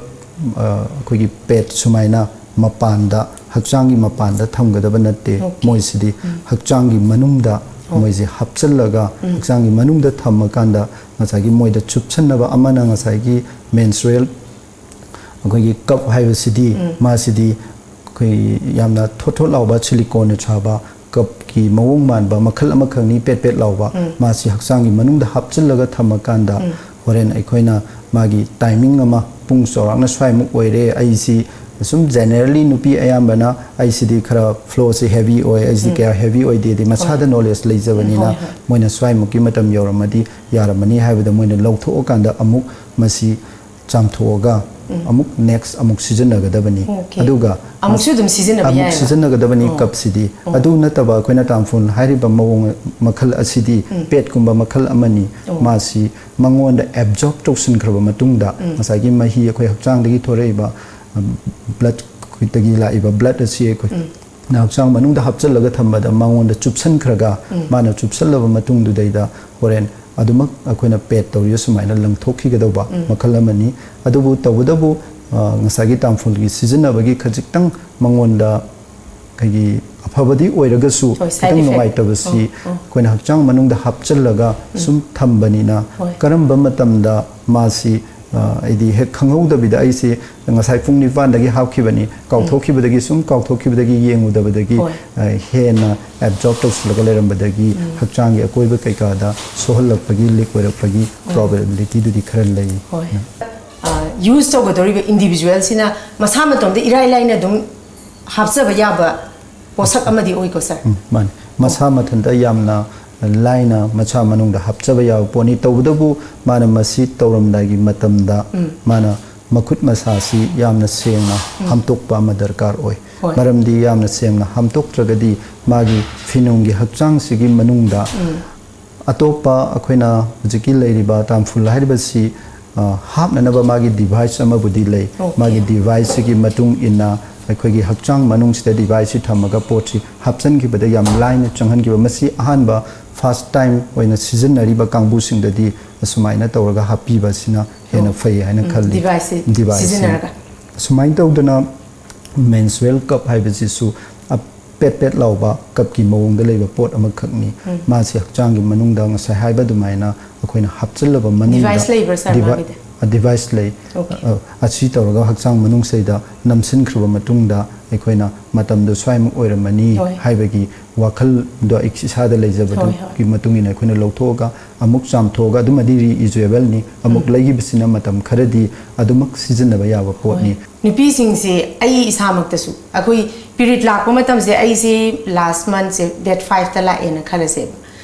ꯑ, ꯑꯩꯈꯣꯏꯒꯤ ꯄꯦꯠ ꯁꯨꯃꯥꯏꯅ ꯃꯄꯥꯟꯗ, ꯍꯛꯆꯥꯡꯒꯤ ꯃꯄꯥꯟꯗ ꯊꯝꯒꯗꯕ ꯅꯠꯇꯦ꯫ Okay. ꯃꯣꯏꯁꯤꯗꯤ ꯎꯝ. ꯍꯛꯆꯥꯡꯒꯤ ꯃꯅꯨꯡꯗ ꯑꯣ. ꯃꯣꯏꯁꯦ ꯍꯥꯞꯆꯤꯜꯂꯒ, ꯎꯝ. ꯍꯛꯆꯥꯡꯒꯤ ꯃꯅꯨꯡꯗ ꯊꯝꯃꯀꯥꯟꯗ ꯉꯁꯥꯏꯒꯤ ꯃꯣꯏꯗ ꯆꯨꯞꯁꯟꯅꯕ ꯑꯃꯅ ꯉꯁꯥꯏꯒꯤ menstrual, ꯑꯩꯈꯣꯏꯒꯤ ꯀꯞ ꯍꯥꯏꯕꯁꯤꯗꯤ, ꯎꯝ. ꯃꯥꯁꯤꯗꯤ ꯑꯩꯈꯣꯏ ꯌꯥꯝꯅ ꯊꯣꯠ ꯊꯣꯠ ꯂꯥꯎꯕ ꯁꯤꯂꯤꯀꯣꯟꯅ ꯁꯥꯕ ꯀꯞꯀꯤ ꯃꯑꯣꯡ ꯃꯥꯟꯕ ꯃꯈꯜ ꯑꯃꯈꯛꯅꯤ, ꯄꯦꯠ ꯄꯦꯠ ꯂꯥꯎꯕ꯫ ꯎꯝ. ꯃꯥꯁꯤ ꯍꯛꯆꯥꯡꯒꯤ ꯃꯅꯨꯡꯗ ꯍꯥꯞꯆꯤꯜꯂꯒ ꯊꯝꯃꯀꯥꯟꯗ, ꯎꯝ. ꯍꯣꯔꯦꯟ ꯑꯩꯈꯣꯏꯅ ꯃꯥꯒꯤ timing ꯑꯃ, ꯄꯨꯡ ꯆꯥꯎꯔꯥꯛꯅ ꯁ꯭ꯋꯥꯏꯃꯨꯛ ꯑꯣꯏꯔꯦ, ꯑꯩꯁꯤ ꯁꯨꯝ generally ꯅꯨꯄꯤ ꯑꯌꯥꯝꯕꯅ ꯑꯩꯁꯤꯗꯤ ꯈꯔ flowꯁꯤ heavy ꯑꯣꯏ, ꯑꯩꯁꯤꯗꯤ ꯎꯝ. ꯀꯌꯥ heavy ꯑꯣꯏꯗꯦꯗꯤ ꯃꯁꯥꯗ ꯍꯣꯏ. Knowledge ꯂꯩꯖꯕꯅꯤꯅ, ꯍꯣꯏ, ꯍꯣꯏ. ꯃꯣꯏꯅ ꯁ꯭ꯋꯥꯏꯃꯨꯛꯀꯤ ꯃꯇꯝ ꯌꯧꯔꯝꯃꯗꯤ ꯌꯥꯔꯝꯃꯅꯤ ꯍꯥꯏꯕꯗ ꯃꯣꯏꯅ ꯂꯧꯊꯣꯛꯑꯀꯥꯟꯗ ꯑꯃꯨꯛ ꯃꯁꯤ ꯆꯥꯝꯊꯣꯛꯑꯒ ꯎꯝ. ꯑꯃꯨꯛ next ꯑꯃꯨꯛ ꯁꯤꯖꯤꯟꯅꯒꯗꯕꯅꯤ꯫ Okay. ꯑꯗꯨꯒ ꯑꯃꯨꯛꯁꯨ ꯑꯗꯨꯝ ꯁꯤꯖꯤꯟꯅꯕ ꯑꯃꯨꯛ ꯌꯥꯏꯑꯕ? ꯁꯤꯖꯤꯟꯅꯒꯗꯕꯅꯤ ꯑꯣ. ꯀꯞꯁꯤꯗꯤ꯫ ꯑꯣ. ꯑꯗꯨ ꯅꯠꯇꯕ ꯑꯩꯈꯣꯏꯅ ꯇꯥꯝꯐꯨꯜ ꯍꯥꯏꯔꯤꯕ ꯃꯑꯣꯡ ꯃꯈꯜ ꯑꯁꯤꯗꯤ ꯎꯝ. ꯄꯦꯠꯀꯨꯝꯕ ꯃꯈꯜ ꯑꯃꯅꯤ꯫ ꯑꯣ. ꯃꯥꯁꯤ ꯃꯉꯣꯟꯗ absorb ꯇꯧꯁꯤꯟꯈ꯭ꯔꯕ ꯃꯇꯨꯡꯗ ꯎꯝ. ꯉꯁꯥꯏꯒꯤ ꯃꯍꯤ ꯑꯩꯈꯣꯏ ꯍꯛꯆꯥꯡꯗꯒꯤ ꯊꯣꯔꯛꯏꯕ, ꯎꯝ, bloodꯇꯒꯤ ꯂꯥꯛꯏꯕ blood ꯑꯁꯤ ꯑꯩꯈꯣꯏ ꯎꯝ. ꯅ ꯍꯛꯆꯥꯡ ꯃꯅꯨꯡꯗ ꯍꯥꯞꯆꯤꯜꯂꯒ ꯊꯝꯕꯗ ꯃꯉꯣꯟꯗ ꯆꯨꯞꯁꯤꯟꯈ꯭ꯔꯒ ꯎꯝ. ꯃꯥꯅ ꯆꯨꯞꯁꯤꯜꯂꯕ ꯃꯇꯨꯡꯗꯨꯗꯩꯗ ꯍꯣꯔꯦꯟ ꯑꯗꯨꯃꯛ ꯑꯩꯈꯣꯏꯅ ꯄꯦꯠ ꯇꯧꯔꯤꯕ ꯁꯨꯃꯥꯏꯅ ꯂꯪꯊꯣꯛꯈꯤꯒꯗꯧꯕ ꯎꯝ. ꯃꯈꯜ ꯑꯃꯅꯤ꯫ ꯑꯗꯨꯕꯨ ꯇꯧꯕꯇꯕꯨ, ꯑ, ꯉꯁꯥꯏꯒꯤ ꯇꯥꯝꯐꯨꯜꯒꯤ ꯁꯤꯖꯤꯟꯅꯕꯒꯤ ꯈꯖꯤꯛꯇꯪ ꯃꯉꯣꯟꯗ ꯑꯩꯈꯣꯏꯒꯤ ꯑꯐꯕꯗꯤ ꯑꯣꯏꯔꯒꯁꯨ ꯍꯣꯏ, side ꯈꯤꯇꯪ effect. ꯅꯨꯡꯉꯥꯏꯇꯕꯁꯤ ꯑꯣ, ꯑꯣ. ꯑꯩꯈꯣꯏꯅ ꯍꯛꯆꯥꯡ ꯃꯅꯨꯡꯗ ꯍꯥꯞꯆꯤꯜꯂꯒ ꯎꯝ. ꯁꯨꯝ ꯊꯝꯕꯅꯤꯅ ꯍꯣꯏ. ꯀꯔꯝꯕ ꯃꯇꯝꯗ ꯃꯥꯁꯤ, ꯑ, ꯑꯩꯗꯤ ꯍꯦꯛ ꯈꯪꯍꯧꯗꯕꯤꯗ ꯑꯩꯁꯤ ꯉꯁꯥꯏ ꯄꯨꯡ ꯅꯤꯄꯥꯟꯗꯒꯤ ꯍꯥꯞꯈꯤꯕꯅꯤ, ꯎꯝ. ꯀꯥꯎꯊꯣꯛꯈꯤꯕꯗꯒꯤ, ꯁꯨꯝ ꯀꯥꯎꯊꯣꯛꯈꯤꯕꯗꯒꯤ, ꯌꯦꯡꯉꯨꯗꯕꯗꯒꯤ, ꯍꯣꯏ. ꯑ, ꯍꯦꯟꯅ absorb ꯇꯧꯁꯤꯜꯂꯒ ꯂꯩꯔꯝꯕꯗꯒꯤ ꯎꯝ. ꯍꯛꯆꯥꯡꯒꯤ ꯑꯀꯣꯏꯕ ꯀꯩꯀꯥꯗ ꯁꯣꯛꯍꯜꯂꯛꯄꯒꯤ, leak ꯑꯣꯏꯔꯛꯄꯒꯤ ꯎꯝ. Probabilityꯗꯨꯗꯤ ꯈꯔ ꯂꯩ꯫ ꯍꯣꯏ. ꯑ, use ꯇꯧꯒꯗꯧꯔꯤꯕ individualꯁꯤꯅ ꯃꯁꯥ ꯃꯇꯣꯝꯗ ꯏꯔꯥꯏ ꯂꯥꯏꯅ ꯑꯗꯨꯝ ꯍꯥꯞꯆꯕ ꯌꯥꯕ ꯄꯣꯠꯁꯛ ꯑꯃꯗꯤ ꯑꯣꯏꯀꯣ, sir? ꯎꯝ, ꯃꯥꯅꯤ꯫ ꯃꯁꯥ ꯃꯊꯟꯇ ꯌꯥꯝꯅ ꯂꯥꯏꯅ ꯃꯁꯥ ꯃꯅꯨꯡꯗ ꯍꯥꯞꯆꯕ ꯌꯥꯕ ꯄꯣꯠꯅꯤ꯫ ꯇꯧꯕꯇꯕꯨ ꯃꯥꯅ ꯃꯁꯤ ꯇꯧꯔꯝꯗꯥꯏꯒꯤ ꯃꯇꯝꯗ ꯎꯝ. ꯃꯥꯅ ꯃꯈꯨꯠ ꯃꯁꯥꯁꯤ ꯌꯥꯝꯅ ꯁꯦꯡꯅ ꯎꯝ. ꯍꯥꯝꯇꯣꯛꯄ ꯑꯃ ꯗꯔꯀꯥꯔ ꯑꯣꯏ꯫ ꯍꯣꯏ. ꯃꯔꯝꯗꯤ ꯌꯥꯝꯅ ꯁꯦꯡꯅ ꯍꯥꯝꯇꯣꯛꯇ꯭ꯔꯒꯗꯤ ꯃꯥꯒꯤ ꯐꯤꯅꯨꯡꯒꯤ ꯍꯛꯆꯥꯡꯁꯤꯒꯤ ꯃꯅꯨꯡꯗ ꯎꯝ. ꯑꯇꯣꯞꯄ ꯑꯩꯈꯣꯏꯅ ꯍꯧꯖꯤꯛꯀꯤ ꯂꯩꯔꯤꯕ ꯇꯥꯝꯐꯨꯜ ꯍꯥꯏꯔꯤꯕꯁꯤ, ꯑ, ꯍꯥꯞꯅꯅꯕ ꯃꯥꯒꯤ device ꯑꯃꯕꯨꯗꯤ ꯂꯩ꯫ Okay. ꯃꯥꯒꯤ deviceꯁꯤꯒꯤ ꯃꯇꯨꯡ ꯏꯟꯅ ꯑꯩꯈꯣꯏꯒꯤ ꯍꯛꯆꯥꯡ ꯃꯅꯨꯡꯁꯤꯗ deviceꯁꯤ ꯊꯝꯃꯒ ꯄꯣꯠꯁꯤ ꯍꯥꯞꯆꯤꯟꯈꯤꯕꯗ ꯌꯥꯝ ꯂꯥꯏꯅ ꯆꯪꯍꯟꯈꯤꯕ꯫ ꯃꯁꯤ ꯑꯍꯥꯟꯕ ꯐꯥꯔꯁ ꯇꯥꯏꯝ ꯑꯣꯏꯅ ꯁꯤꯖꯤꯟꯅꯔꯤꯕ ꯀꯥꯡꯕꯨꯁꯤꯡꯗꯗꯤ ꯑꯁꯨꯃꯥꯏꯅ ꯇꯧꯔꯒ ꯍꯥꯞꯄꯤꯕꯁꯤꯅ ꯍꯦꯟꯅ ꯐꯩ ꯍꯥꯏꯅ ꯈꯜꯂꯤ꯫ ꯗꯤꯚꯥꯏꯁꯁꯦ ꯗꯤꯚꯥꯏꯁꯁꯦ꯫ ꯁꯤꯖꯤꯟꯅꯔꯒ ꯁꯨꯃꯥꯏꯅ ꯇꯧꯗꯅ ꯃꯦꯟꯁꯨꯔꯦꯜ ꯀꯞ ꯍꯥꯏꯕꯁꯤꯁꯨ ꯑ- ꯄꯦꯠ ꯄꯦꯠ ꯂꯥꯎꯕ ꯀꯞꯀꯤ ꯃꯑꯣꯡꯗ ꯂꯩꯕ ꯄꯣꯠ ꯑꯃꯈꯛꯅꯤ꯫ ꯃꯥꯁꯤ ꯍꯛꯆꯥꯡꯒꯤ ꯃꯅꯨꯡꯗ ꯉꯁꯥꯏ ꯍꯥꯏꯕ ꯑꯗꯨꯃꯥꯏꯅ ꯑꯩꯈꯣꯏꯅ ꯍꯥꯞꯆꯤꯜꯂꯕ ꯃꯅꯨꯡꯗ ꯗꯤꯚꯥꯏꯁ ꯂꯩꯕ꯭ꯔꯥ ꯁꯥꯔ ꯗꯤꯚꯥꯏ- ꯃꯥꯒꯤꯗꯤ? ꯑ, ꯗꯤꯚꯥꯏꯁ ꯂꯩ꯫ ꯑꯣꯀꯦ꯫ ꯑ, ꯑꯁꯤ ꯇꯧꯔꯒ ꯍꯛꯆꯥꯡ ꯃꯅꯨꯡꯁꯤꯗ ꯅꯝꯁꯤꯟꯈ꯭ꯔꯕ ꯃꯇꯨꯡꯗ ꯑꯩꯈꯣꯏꯅ ꯃꯇꯝꯗꯣ ꯁ꯭ꯋꯥꯏꯃꯨꯛ ꯑꯣꯏꯔꯝꯃꯅꯤ ꯍꯣꯏ꯫ ꯍꯥꯏꯕꯒꯤ ꯋꯥꯈꯜꯗꯣ ꯏꯁꯥꯗ ꯂꯩꯖꯕꯗꯨꯒꯤ ꯍꯣꯏ, ꯍꯣꯏ꯫ ꯃꯇꯨꯡ ꯏꯟꯅ ꯑꯩꯈꯣꯏꯅ ꯂꯧꯊꯣꯛꯑꯒ ꯑꯃꯨꯛ ꯆꯥꯝꯊꯣꯛꯑꯒ ꯑꯗꯨꯃꯗꯤ ꯔꯤꯌꯨꯖꯦꯕꯜꯅꯤ꯫ ꯑꯃꯨꯛ ꯂꯩꯈꯤꯕꯁꯤꯅ ꯃꯇꯝ ꯈꯔꯗꯤ ꯑꯗꯨꯃꯛ ꯁꯤꯖꯤꯟꯅꯕ ꯌꯥꯕ ꯄꯣꯠꯅꯤ꯫ ꯅꯨꯄꯤꯁꯤꯡꯁꯦ ꯑꯩ ꯏꯁꯥꯃꯛꯇꯁꯨ ꯑꯩꯈꯣꯏ ꯄꯤꯔꯤꯠ ꯂꯥꯛꯄ ꯃꯇꯝꯁꯦ ꯑꯩꯁꯦ ꯂꯥꯁ ꯃꯟꯠꯁꯦ ꯗꯦꯠ ꯐꯥꯏꯚꯇ ꯂꯥꯛꯑꯦꯅ ꯈꯜꯂꯁꯦꯕ꯫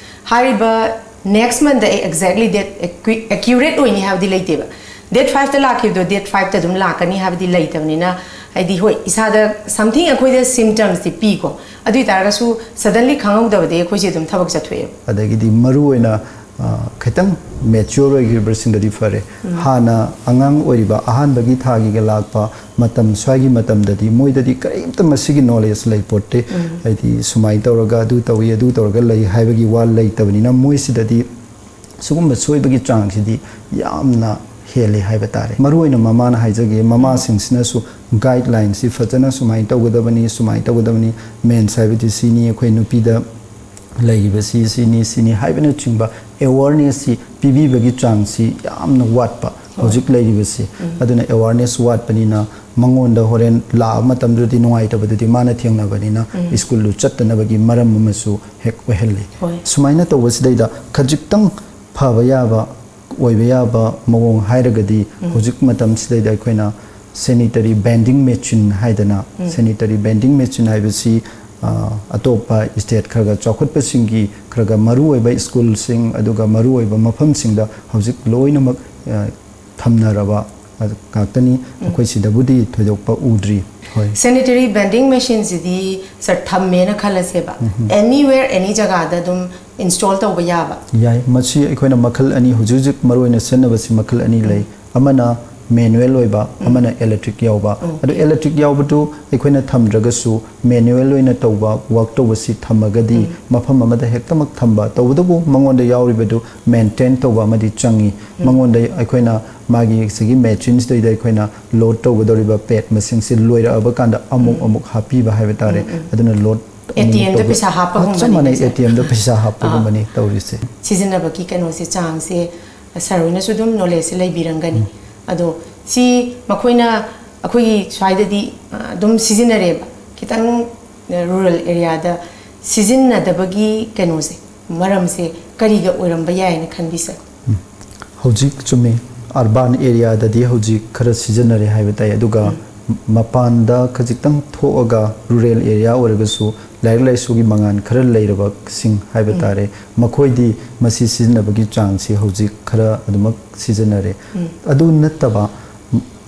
ꯍꯥꯏꯔꯤꯕ ꯅꯦꯛꯁ ꯃꯟꯠꯇ ꯑꯩ ꯑꯦꯛꯖꯦꯛꯂꯤ ꯗꯦꯠ ꯑꯦꯀ꯭ꯌꯨꯔꯦꯠ ꯑꯣꯏꯅꯤ ꯍꯥꯏꯕꯗꯤ ꯂꯩꯇꯦꯕ꯫ ꯗꯦꯠ ꯐꯥꯏꯚꯇ ꯂꯥꯛꯈꯤꯕꯗꯣ ꯗꯦꯠ ꯐꯥꯏꯚꯇ ꯑꯗꯨꯝ ꯂꯥꯛꯀꯅꯤ ꯍꯥꯏꯕꯗꯤ ꯂꯩꯇꯕꯅꯤꯅ, ꯍꯥꯏꯗꯤ ꯍꯣꯏ ꯏꯁꯥꯗ ꯁꯝꯊꯤꯡ ꯑꯩꯈꯣꯏꯗ ꯁꯤꯝꯇꯝꯁꯇꯤ ꯄꯤꯀꯣ, ꯑꯗꯨ ꯑꯣꯏ ꯇꯥꯔꯒꯁꯨ ꯁꯗꯟꯂꯤ ꯈꯪꯍꯧꯗꯕꯗꯒꯤ ꯑꯩꯈꯣꯏꯁꯦ ꯑꯗꯨꯝ ꯊꯕꯛ ꯆꯠꯊꯣꯛꯑꯦꯕ꯫ ꯑꯗꯒꯤꯗꯤ ꯃꯔꯨ ꯑꯣꯏꯅ ꯑ, ꯈꯤꯇꯪ ꯃꯦꯆ꯭ꯌꯣꯔ ꯑꯣꯏꯈꯤꯕꯁꯤꯡꯗꯗꯤ ꯐꯔꯦ꯫ ꯍꯥꯟꯅ ꯑꯉꯥꯡ ꯑꯣꯏꯔꯤꯕ ꯑꯍꯥꯟꯕꯒꯤ ꯊꯥꯒꯤꯒ ꯂꯥꯛꯄ ꯃꯇꯝ ꯁ꯭ꯋꯥꯏꯒꯤ ꯃꯇꯝꯗꯗꯤ ꯃꯣꯏꯗꯗꯤ ꯀꯔꯤꯝꯇ ꯃꯁꯤꯒꯤ ꯅꯣꯂꯦꯖ ꯂꯩ ꯄꯣꯠꯇꯦ꯫ ꯍꯥꯏꯗꯤ ꯁꯨꯃꯥꯏꯅ ꯇꯧꯔꯒ ꯑꯗꯨ ꯇꯧꯏ ꯑꯗꯨ ꯇꯧꯔꯒ ꯂꯩ ꯍꯥꯏꯕꯒꯤ ꯋꯥ ꯂꯩꯇꯕꯅꯤꯅ ꯃꯣꯏꯁꯤꯗꯗꯤ ꯁꯤꯒꯨꯝꯕ ꯁꯣꯏꯕꯒꯤ ꯆꯥꯡꯁꯤꯗꯤ ꯌꯥꯝꯅ ꯍꯦꯜꯂꯤ ꯍꯥꯏꯕ ꯇꯥꯔꯦ꯫ ꯃꯔꯨ ꯑꯣꯏꯅ ꯃꯃꯥꯅ ꯍꯥꯏꯖꯒꯦ, ꯃꯃꯥꯁꯤꯡꯁꯤꯅꯁꯨ ꯒꯥꯏꯗꯂꯥꯏꯟꯁꯤ ꯐꯖꯅ ꯁꯨꯃꯥꯏꯅ ꯇꯧꯒꯗꯕꯅꯤ, ꯁꯨꯃꯥꯏꯅ ꯇꯧꯒꯗꯕꯅꯤ, ꯃꯦꯟꯁ ꯍꯥꯏꯕꯗꯤ ꯁꯤꯅꯤ, ꯑꯩꯈꯣꯏ ꯅꯨꯄꯤꯗ ꯂꯩꯔꯤꯕꯁꯤ ꯁꯤꯅꯤ ꯁꯤꯅꯤ ꯍꯥꯏꯕꯅꯆꯤꯡꯕ ꯑꯦꯋꯥꯔꯅꯦꯁꯁꯤ ꯄꯤꯕꯤꯕꯒꯤ ꯆꯥꯡꯁꯤ ꯌꯥꯝꯅ ꯋꯥꯠꯄ ꯍꯧꯖꯤꯛ ꯂꯩꯔꯤꯕꯁꯤ꯫ ꯑꯗꯨꯅ ꯑꯦꯋꯥꯔꯅꯦꯁ ꯋꯥꯠꯄꯅꯤꯅ ꯃꯉꯣꯟꯗ ꯍꯣꯔꯦꯟ ꯂꯥꯛꯑꯕ ꯃꯇꯝꯗꯨꯗꯗꯤ ꯅꯨꯡꯉꯥꯏꯇꯕꯗꯨꯗꯤ ꯃꯥꯅ ꯊꯦꯡꯅꯕꯅꯤꯅ ꯁ꯭ꯀꯨꯜꯗꯨ ꯆꯠꯇꯅꯕꯒꯤ ꯃꯔꯝ ꯑꯃꯁꯨ ꯍꯦꯛ ꯑꯣꯏꯍꯜꯂꯤ꯫ ꯍꯣꯏ꯫ ꯁꯨꯃꯥꯏꯅ ꯇꯧꯕꯁꯤꯗꯩꯗ ꯈꯖꯤꯛꯇꯪ ꯐꯕ ꯌꯥꯕ, ꯑꯣꯏꯕ ꯌꯥꯕ ꯃꯑꯣꯡ ꯍꯥꯏꯔꯒꯗꯤ ꯍꯧꯖꯤꯛ ꯃꯇꯝꯁꯤꯗꯩꯗ ꯑꯩꯈꯣꯏꯅ ꯁꯦꯅꯤꯇꯔꯤ ꯕꯦꯟꯗꯤꯡ ꯃꯦꯆꯤꯟ ꯍꯥꯏꯗꯅ, ꯁꯦꯅꯤꯇꯔꯤ ꯕꯦꯟꯗꯤꯡ ꯃꯦꯆꯤꯟ ꯍꯥꯏꯕꯁꯤ ꯑ, ꯑꯇꯣꯞꯄ ꯁ꯭ꯇꯦꯠ ꯈꯔꯒ ꯆꯥꯎꯈꯠꯄꯁꯤꯡꯒꯤ ꯈꯔꯒ ꯃꯔꯨꯑꯣꯏꯕ ꯁ꯭ꯀꯨꯜꯁꯤꯡ ꯑꯗꯨꯒ ꯃꯔꯨꯑꯣꯏꯕ ꯃꯐꯝꯁꯤꯡꯗ ꯍꯧꯖꯤꯛ ꯂꯣꯏꯅꯃꯛ ꯑ, ꯊꯝꯅꯔꯕ ꯉꯥꯛꯇꯅꯤ꯫ ꯑꯩꯈꯣꯏ ꯁꯤꯗꯕꯨꯗꯤ ꯊꯣꯏꯗꯣꯛꯄ ꯎꯗ꯭ꯔꯤ꯫ ꯍꯣꯏ꯫ ꯁꯦꯅꯤꯇꯔꯤ ꯕꯦꯟꯗꯤꯡ ꯃꯦꯆꯤꯟꯁꯤꯗꯤ ꯁꯥꯔ ꯊꯝꯃꯦꯅ ꯈꯜꯂꯁꯦꯕ, ꯑꯦꯅꯤꯋꯦꯌꯔ ꯑꯦꯅꯤ ꯖꯒꯥꯗ ꯑꯗꯨꯝ ꯏꯟꯁꯇꯣꯜ ꯇꯧꯕ ꯌꯥꯕ? ꯌꯥꯏ꯫ ꯃꯁꯤ ꯑꯩꯈꯣꯏꯅ ꯃꯈꯜ ꯑꯅꯤ, ꯍꯧꯖꯤꯛ ꯍꯧꯖꯤꯛ ꯃꯔꯨꯑꯣꯏꯅ ꯁꯤꯖꯤꯟꯅꯕꯁꯤ ꯃꯈꯜ ꯑꯅꯤ ꯂꯩ꯫ ꯑꯃꯅ ꯃꯦꯅꯨꯋꯦꯜ ꯑꯣꯏꯕ, ꯑꯃꯅ ꯏꯂꯦꯛꯇ꯭ꯔꯤꯛ ꯌꯥꯎꯕ꯫ ꯑꯗꯣ ꯏꯂꯦꯛꯇ꯭ꯔꯤꯛ ꯌꯥꯎꯕꯗꯨ ꯑꯩꯈꯣꯏꯅ ꯊꯝꯗ꯭ꯔꯒꯁꯨ ꯃꯦꯅꯨꯋꯦꯜ ꯑꯣꯏꯅ ꯇꯧꯕ, ꯋꯥꯛ ꯇꯧꯕꯁꯤ ꯊꯝꯃꯒꯗꯤ ꯃꯐꯝ ꯑꯃꯗ ꯍꯦꯛꯇꯃꯛ ꯊꯝꯕ, ꯇꯧꯕꯇꯕꯨ ꯃꯉꯣꯟꯗ ꯌꯥꯎꯔꯤꯕꯗꯨ ꯃꯦꯟꯇꯦꯟ ꯇꯧꯕ ꯑꯃꯗꯤ ꯆꯪꯉꯤ꯫ ꯃꯉꯣꯟꯗ ꯑꯩꯈꯣꯏꯅ ꯃꯥꯒꯤ ꯁꯤꯒꯤ ꯃꯦꯆꯤꯟꯁꯤꯗꯩꯗ ꯑꯩꯈꯣꯏꯅ ꯂꯣꯗ ꯇꯧꯒꯗꯧꯔꯤꯕ ꯄꯦꯗ ꯃꯁꯤꯡꯁꯤ ꯂꯣꯏꯔꯛꯑꯕ ꯀꯥꯟꯗ ꯑꯃꯨꯛ ꯑꯃꯨꯛ ꯍꯥꯞꯄꯤꯕ ꯍꯥꯏꯕ ꯇꯥꯔꯦ꯫ ꯑꯗꯨꯅ ꯂꯣꯗ ꯑꯃꯨꯛ ꯑꯃꯨꯛ ꯑꯦ ꯇꯤ ꯑꯦꯝꯗ ꯇꯧꯕ-, ꯄꯩꯁꯥ ꯍꯥꯞꯄꯒꯨꯝꯕꯅꯤ ꯆꯞ ꯃꯥꯟꯅꯩ, ꯅꯠꯇ꯭ꯔꯥ? ꯑꯦ ꯇꯤ ꯑꯦꯝꯗ ꯄꯩꯁꯥ ꯍꯥꯞꯄꯒꯨꯝꯕꯅꯤ ꯇꯧꯔꯤꯁꯦ꯫ ꯁꯤꯖꯤꯟꯅꯕꯒꯤ ꯀꯩꯅꯣꯁꯦ, ꯆꯥꯡꯁꯦ ꯁꯥꯔ ꯍꯣꯏꯅꯁꯨ ꯑꯗꯨꯝ ꯅꯣꯂꯦꯖꯁꯦ ꯂꯩꯕꯤꯔꯝꯒꯅꯤ꯫ ꯑꯗꯣ ꯁꯤ ꯃꯈꯣꯏꯅ, ꯑꯩꯈꯣꯏꯒꯤ ꯁ꯭ꯋꯥꯏꯗꯗꯤ, ꯑ, ꯑꯗꯨꯝ ꯁꯤꯖꯤꯟꯅꯔꯦꯕ꯫ ꯈꯤꯇꯪ ꯔꯨꯔꯦꯜ ꯑꯦꯔꯤꯌꯥꯗ ꯁꯤꯖꯤꯟꯅꯗꯕꯒꯤ ꯀꯩꯅꯣꯁꯦ, ꯃꯔꯝꯁꯦ ꯀꯔꯤꯒ ꯑꯣꯏꯔꯝꯕ ꯌꯥꯏꯅ ꯈꯟꯕꯤ, ꯁꯥꯔ? ꯍꯧꯖꯤꯛ ꯆꯨꯝꯃꯤ, ꯑꯔꯕꯥꯟ ꯑꯦꯔꯤꯌꯥꯗꯗꯤ ꯍꯧꯖꯤꯛ ꯈꯔ ꯁꯤꯖꯤꯟꯅꯔꯦ ꯍꯥꯏꯕ ꯇꯥꯏ, ꯑꯗꯨꯒ ꯃꯄꯥꯟꯗ ꯈꯖꯤꯛꯇꯪ ꯊꯣꯛꯑꯒ ꯔꯨꯔꯦꯜ ꯑꯦꯔꯤꯌꯥ ꯑꯣꯏꯔꯒꯁꯨ ꯂꯥꯏꯔꯤꯛ ꯂꯥꯏꯁꯨꯒꯤ ꯃꯉꯥꯜ ꯈꯔ ꯂꯩꯔꯕꯁꯤꯡ ꯍꯥꯏꯕ ꯇꯥꯔꯦ, ꯃꯈꯣꯏꯗꯤ ꯃꯁꯤ ꯁꯤꯖꯤꯟꯅꯕꯒꯤ ꯆꯥꯡꯁꯤ ꯍꯧꯖꯤꯛ ꯈꯔ ꯑꯗꯨꯃꯛ ꯁꯤꯖꯤꯟꯅꯔꯦ꯫ ꯑꯗꯨ ꯅꯠꯇꯕ,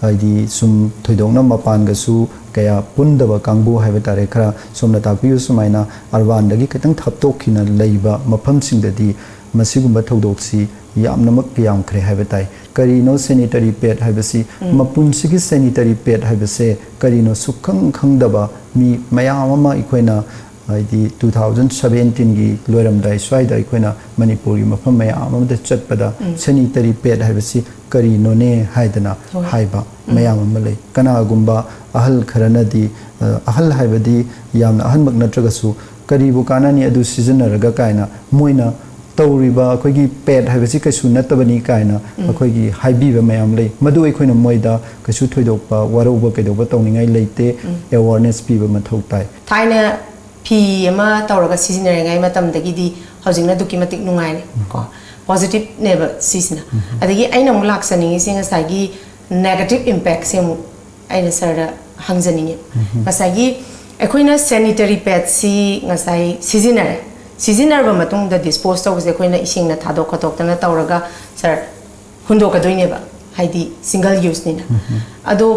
ꯍꯥꯏꯗꯤ ꯁꯨꯝ ꯊꯣꯏꯗꯣꯛꯅ ꯃꯄꯥꯟꯒꯁꯨ ꯀꯌꯥ ꯄꯨꯟꯗꯕ ꯀꯥꯡꯕꯨ ꯍꯥꯏꯕ ꯇꯥꯔꯦ, ꯈꯔ ꯁꯣꯝꯅ ꯇꯥꯛꯄꯤꯌꯨ ꯁꯨꯃꯥꯏꯅ ꯑꯔꯕꯥꯟꯗꯒꯤ ꯈꯤꯇꯪ ꯊꯥꯞꯇꯣꯛꯈꯤꯅ ꯂꯩꯕ ꯃꯐꯝꯁꯤꯡꯗꯗꯤ ꯃꯁꯤꯒꯨꯝꯕ ꯊꯧꯗꯣꯛꯁꯤ ꯌꯥꯝꯅꯃꯛ ꯌꯥꯝꯈ꯭ꯔꯦ ꯍꯥꯏꯕ ꯇꯥꯏ꯫ ꯀꯔꯤꯅꯣ ꯁꯦꯅꯤꯇꯔꯤ ꯄꯦꯗ ꯍꯥꯏꯕꯁꯤ? ꯃꯄꯨꯟꯁꯤꯒꯤ ꯁꯦꯅꯤꯇꯔꯤ ꯄꯦꯗ ꯍꯥꯏꯕꯁꯦ ꯀꯔꯤꯅꯣ ꯁꯨꯛꯈꯪ ꯈꯪꯗꯕ ꯃꯤ ꯃꯌꯥꯝ ꯑꯃ ꯑꯩꯈꯣꯏꯅ, ꯍꯥꯏꯗꯤ, ꯇꯨ ꯊꯥꯎꯖꯟ ꯁꯕꯦꯟꯇꯤꯟꯒꯤ ꯂꯣꯏꯔꯝꯗꯥꯏ ꯁ꯭ꯋꯥꯏꯗ ꯑꯩꯈꯣꯏꯅ ꯃꯅꯤꯄꯨꯔꯒꯤ ꯃꯐꯝ ꯃꯌꯥꯝ ꯑꯃꯗ ꯆꯠꯄꯗ ꯁꯦꯅꯤꯇꯔꯤ ꯄꯦꯗ ꯍꯥꯏꯕꯁꯤ ꯀꯔꯤꯅꯣꯅꯦ ꯍꯥꯏꯗꯅ ꯍꯣꯏ꯫ ꯍꯥꯏꯕ ꯃꯌꯥꯝ ꯑꯃ ꯂꯩ꯫ ꯀꯅꯥꯒꯨꯝꯕ ꯑꯍꯜ ꯈꯔꯅꯗꯤ, ꯑ, ꯑꯍꯜ ꯍꯥꯏꯕꯗꯤ ꯌꯥꯝꯅ ꯑꯍꯟꯃꯛ ꯅꯠꯇ꯭ꯔꯒꯁꯨ, "ꯀꯔꯤꯕꯨ ꯀꯥꯟꯅꯅꯤ ꯑꯗꯨ ꯁꯤꯖꯤꯟꯅꯔꯒ?" ꯀꯥꯏꯅ ꯃꯣꯏꯅ ꯇꯧꯔꯤꯕ ꯑꯩꯈꯣꯏꯒꯤ ꯄꯦꯗ ꯍꯥꯏꯕꯁꯤ ꯀꯩꯁꯨ ꯅꯠꯇꯕꯅꯤ ꯀꯥꯏꯅ ꯑꯩꯈꯣꯏꯒꯤ ꯍꯥꯏꯕꯤꯕ ꯃꯌꯥꯝ ꯂꯩ꯫ ꯃꯗꯨ ꯑꯩꯈꯣꯏꯅ ꯃꯣꯏꯗ ꯀꯩꯁꯨ ꯊꯣꯏꯗꯣꯛꯄ ꯋꯥꯔꯧꯕ ꯀꯩꯗꯧꯕ ꯇꯧꯅꯤꯡꯉꯥꯏ ꯂꯩꯇꯦ꯫ ꯑꯦꯋꯥꯔꯅꯦꯁ ꯄꯤꯕ ꯃꯊꯧ ꯇꯥꯏ꯫ ꯊꯥꯏꯅ ꯐꯤ ꯑꯃ ꯇꯧꯔꯒ ꯁꯤꯖꯤꯟꯅꯔꯤꯉꯩ ꯃꯇꯝꯗꯒꯤꯗꯤ ꯍꯧꯖꯤꯛꯅ ꯑꯗꯨꯛꯀꯤ ꯃꯇꯤꯛ ꯅꯨꯡꯉꯥꯏꯔꯦ ꯀꯣ꯫ ꯄꯣꯖꯤꯇꯤꯚꯅꯦꯕ ꯁꯤꯁꯤꯅ꯫ ꯑꯗꯒꯤ ꯑꯩꯅ ꯑꯃꯨꯛ ꯂꯥꯛꯆꯅꯤꯡꯉꯤꯁꯦ ꯉꯁꯥꯏꯒꯤ ꯅꯦꯒꯦꯇꯤꯚ ꯏꯝꯄꯦꯛꯁꯦ ꯑꯃꯨꯛ ꯑꯩꯅ ꯁꯥꯔꯗ ꯍꯪꯖꯅꯤꯡꯉꯤ꯫ ꯉꯁꯥꯏꯒꯤ ꯑꯩꯈꯣꯏꯅ ꯁꯦꯅꯤꯇꯔꯤ ꯄꯦꯗꯁꯤ ꯉꯁꯥꯏ ꯁꯤꯖꯤꯟꯅꯔꯦ, ꯁꯤꯖꯤꯟꯅꯔꯕ ꯃꯇꯨꯡꯗ ꯗꯤꯁꯄꯣꯖ ꯇꯧꯕꯁꯦ ꯑꯩꯈꯣꯏꯅ ꯏꯁꯤꯡꯅ ꯊꯥꯗꯣꯛ ꯈꯣꯠꯇꯣꯛꯇꯅ ꯇꯧꯔꯒ, ꯁꯥꯔ, ꯍꯨꯟꯗꯣꯛꯀꯗꯣꯏꯅꯦꯕ, ꯍꯥꯏꯗꯤ ꯁꯤꯡꯒꯜ ꯌꯨꯁꯅꯤꯅ꯫ ꯑꯗꯣ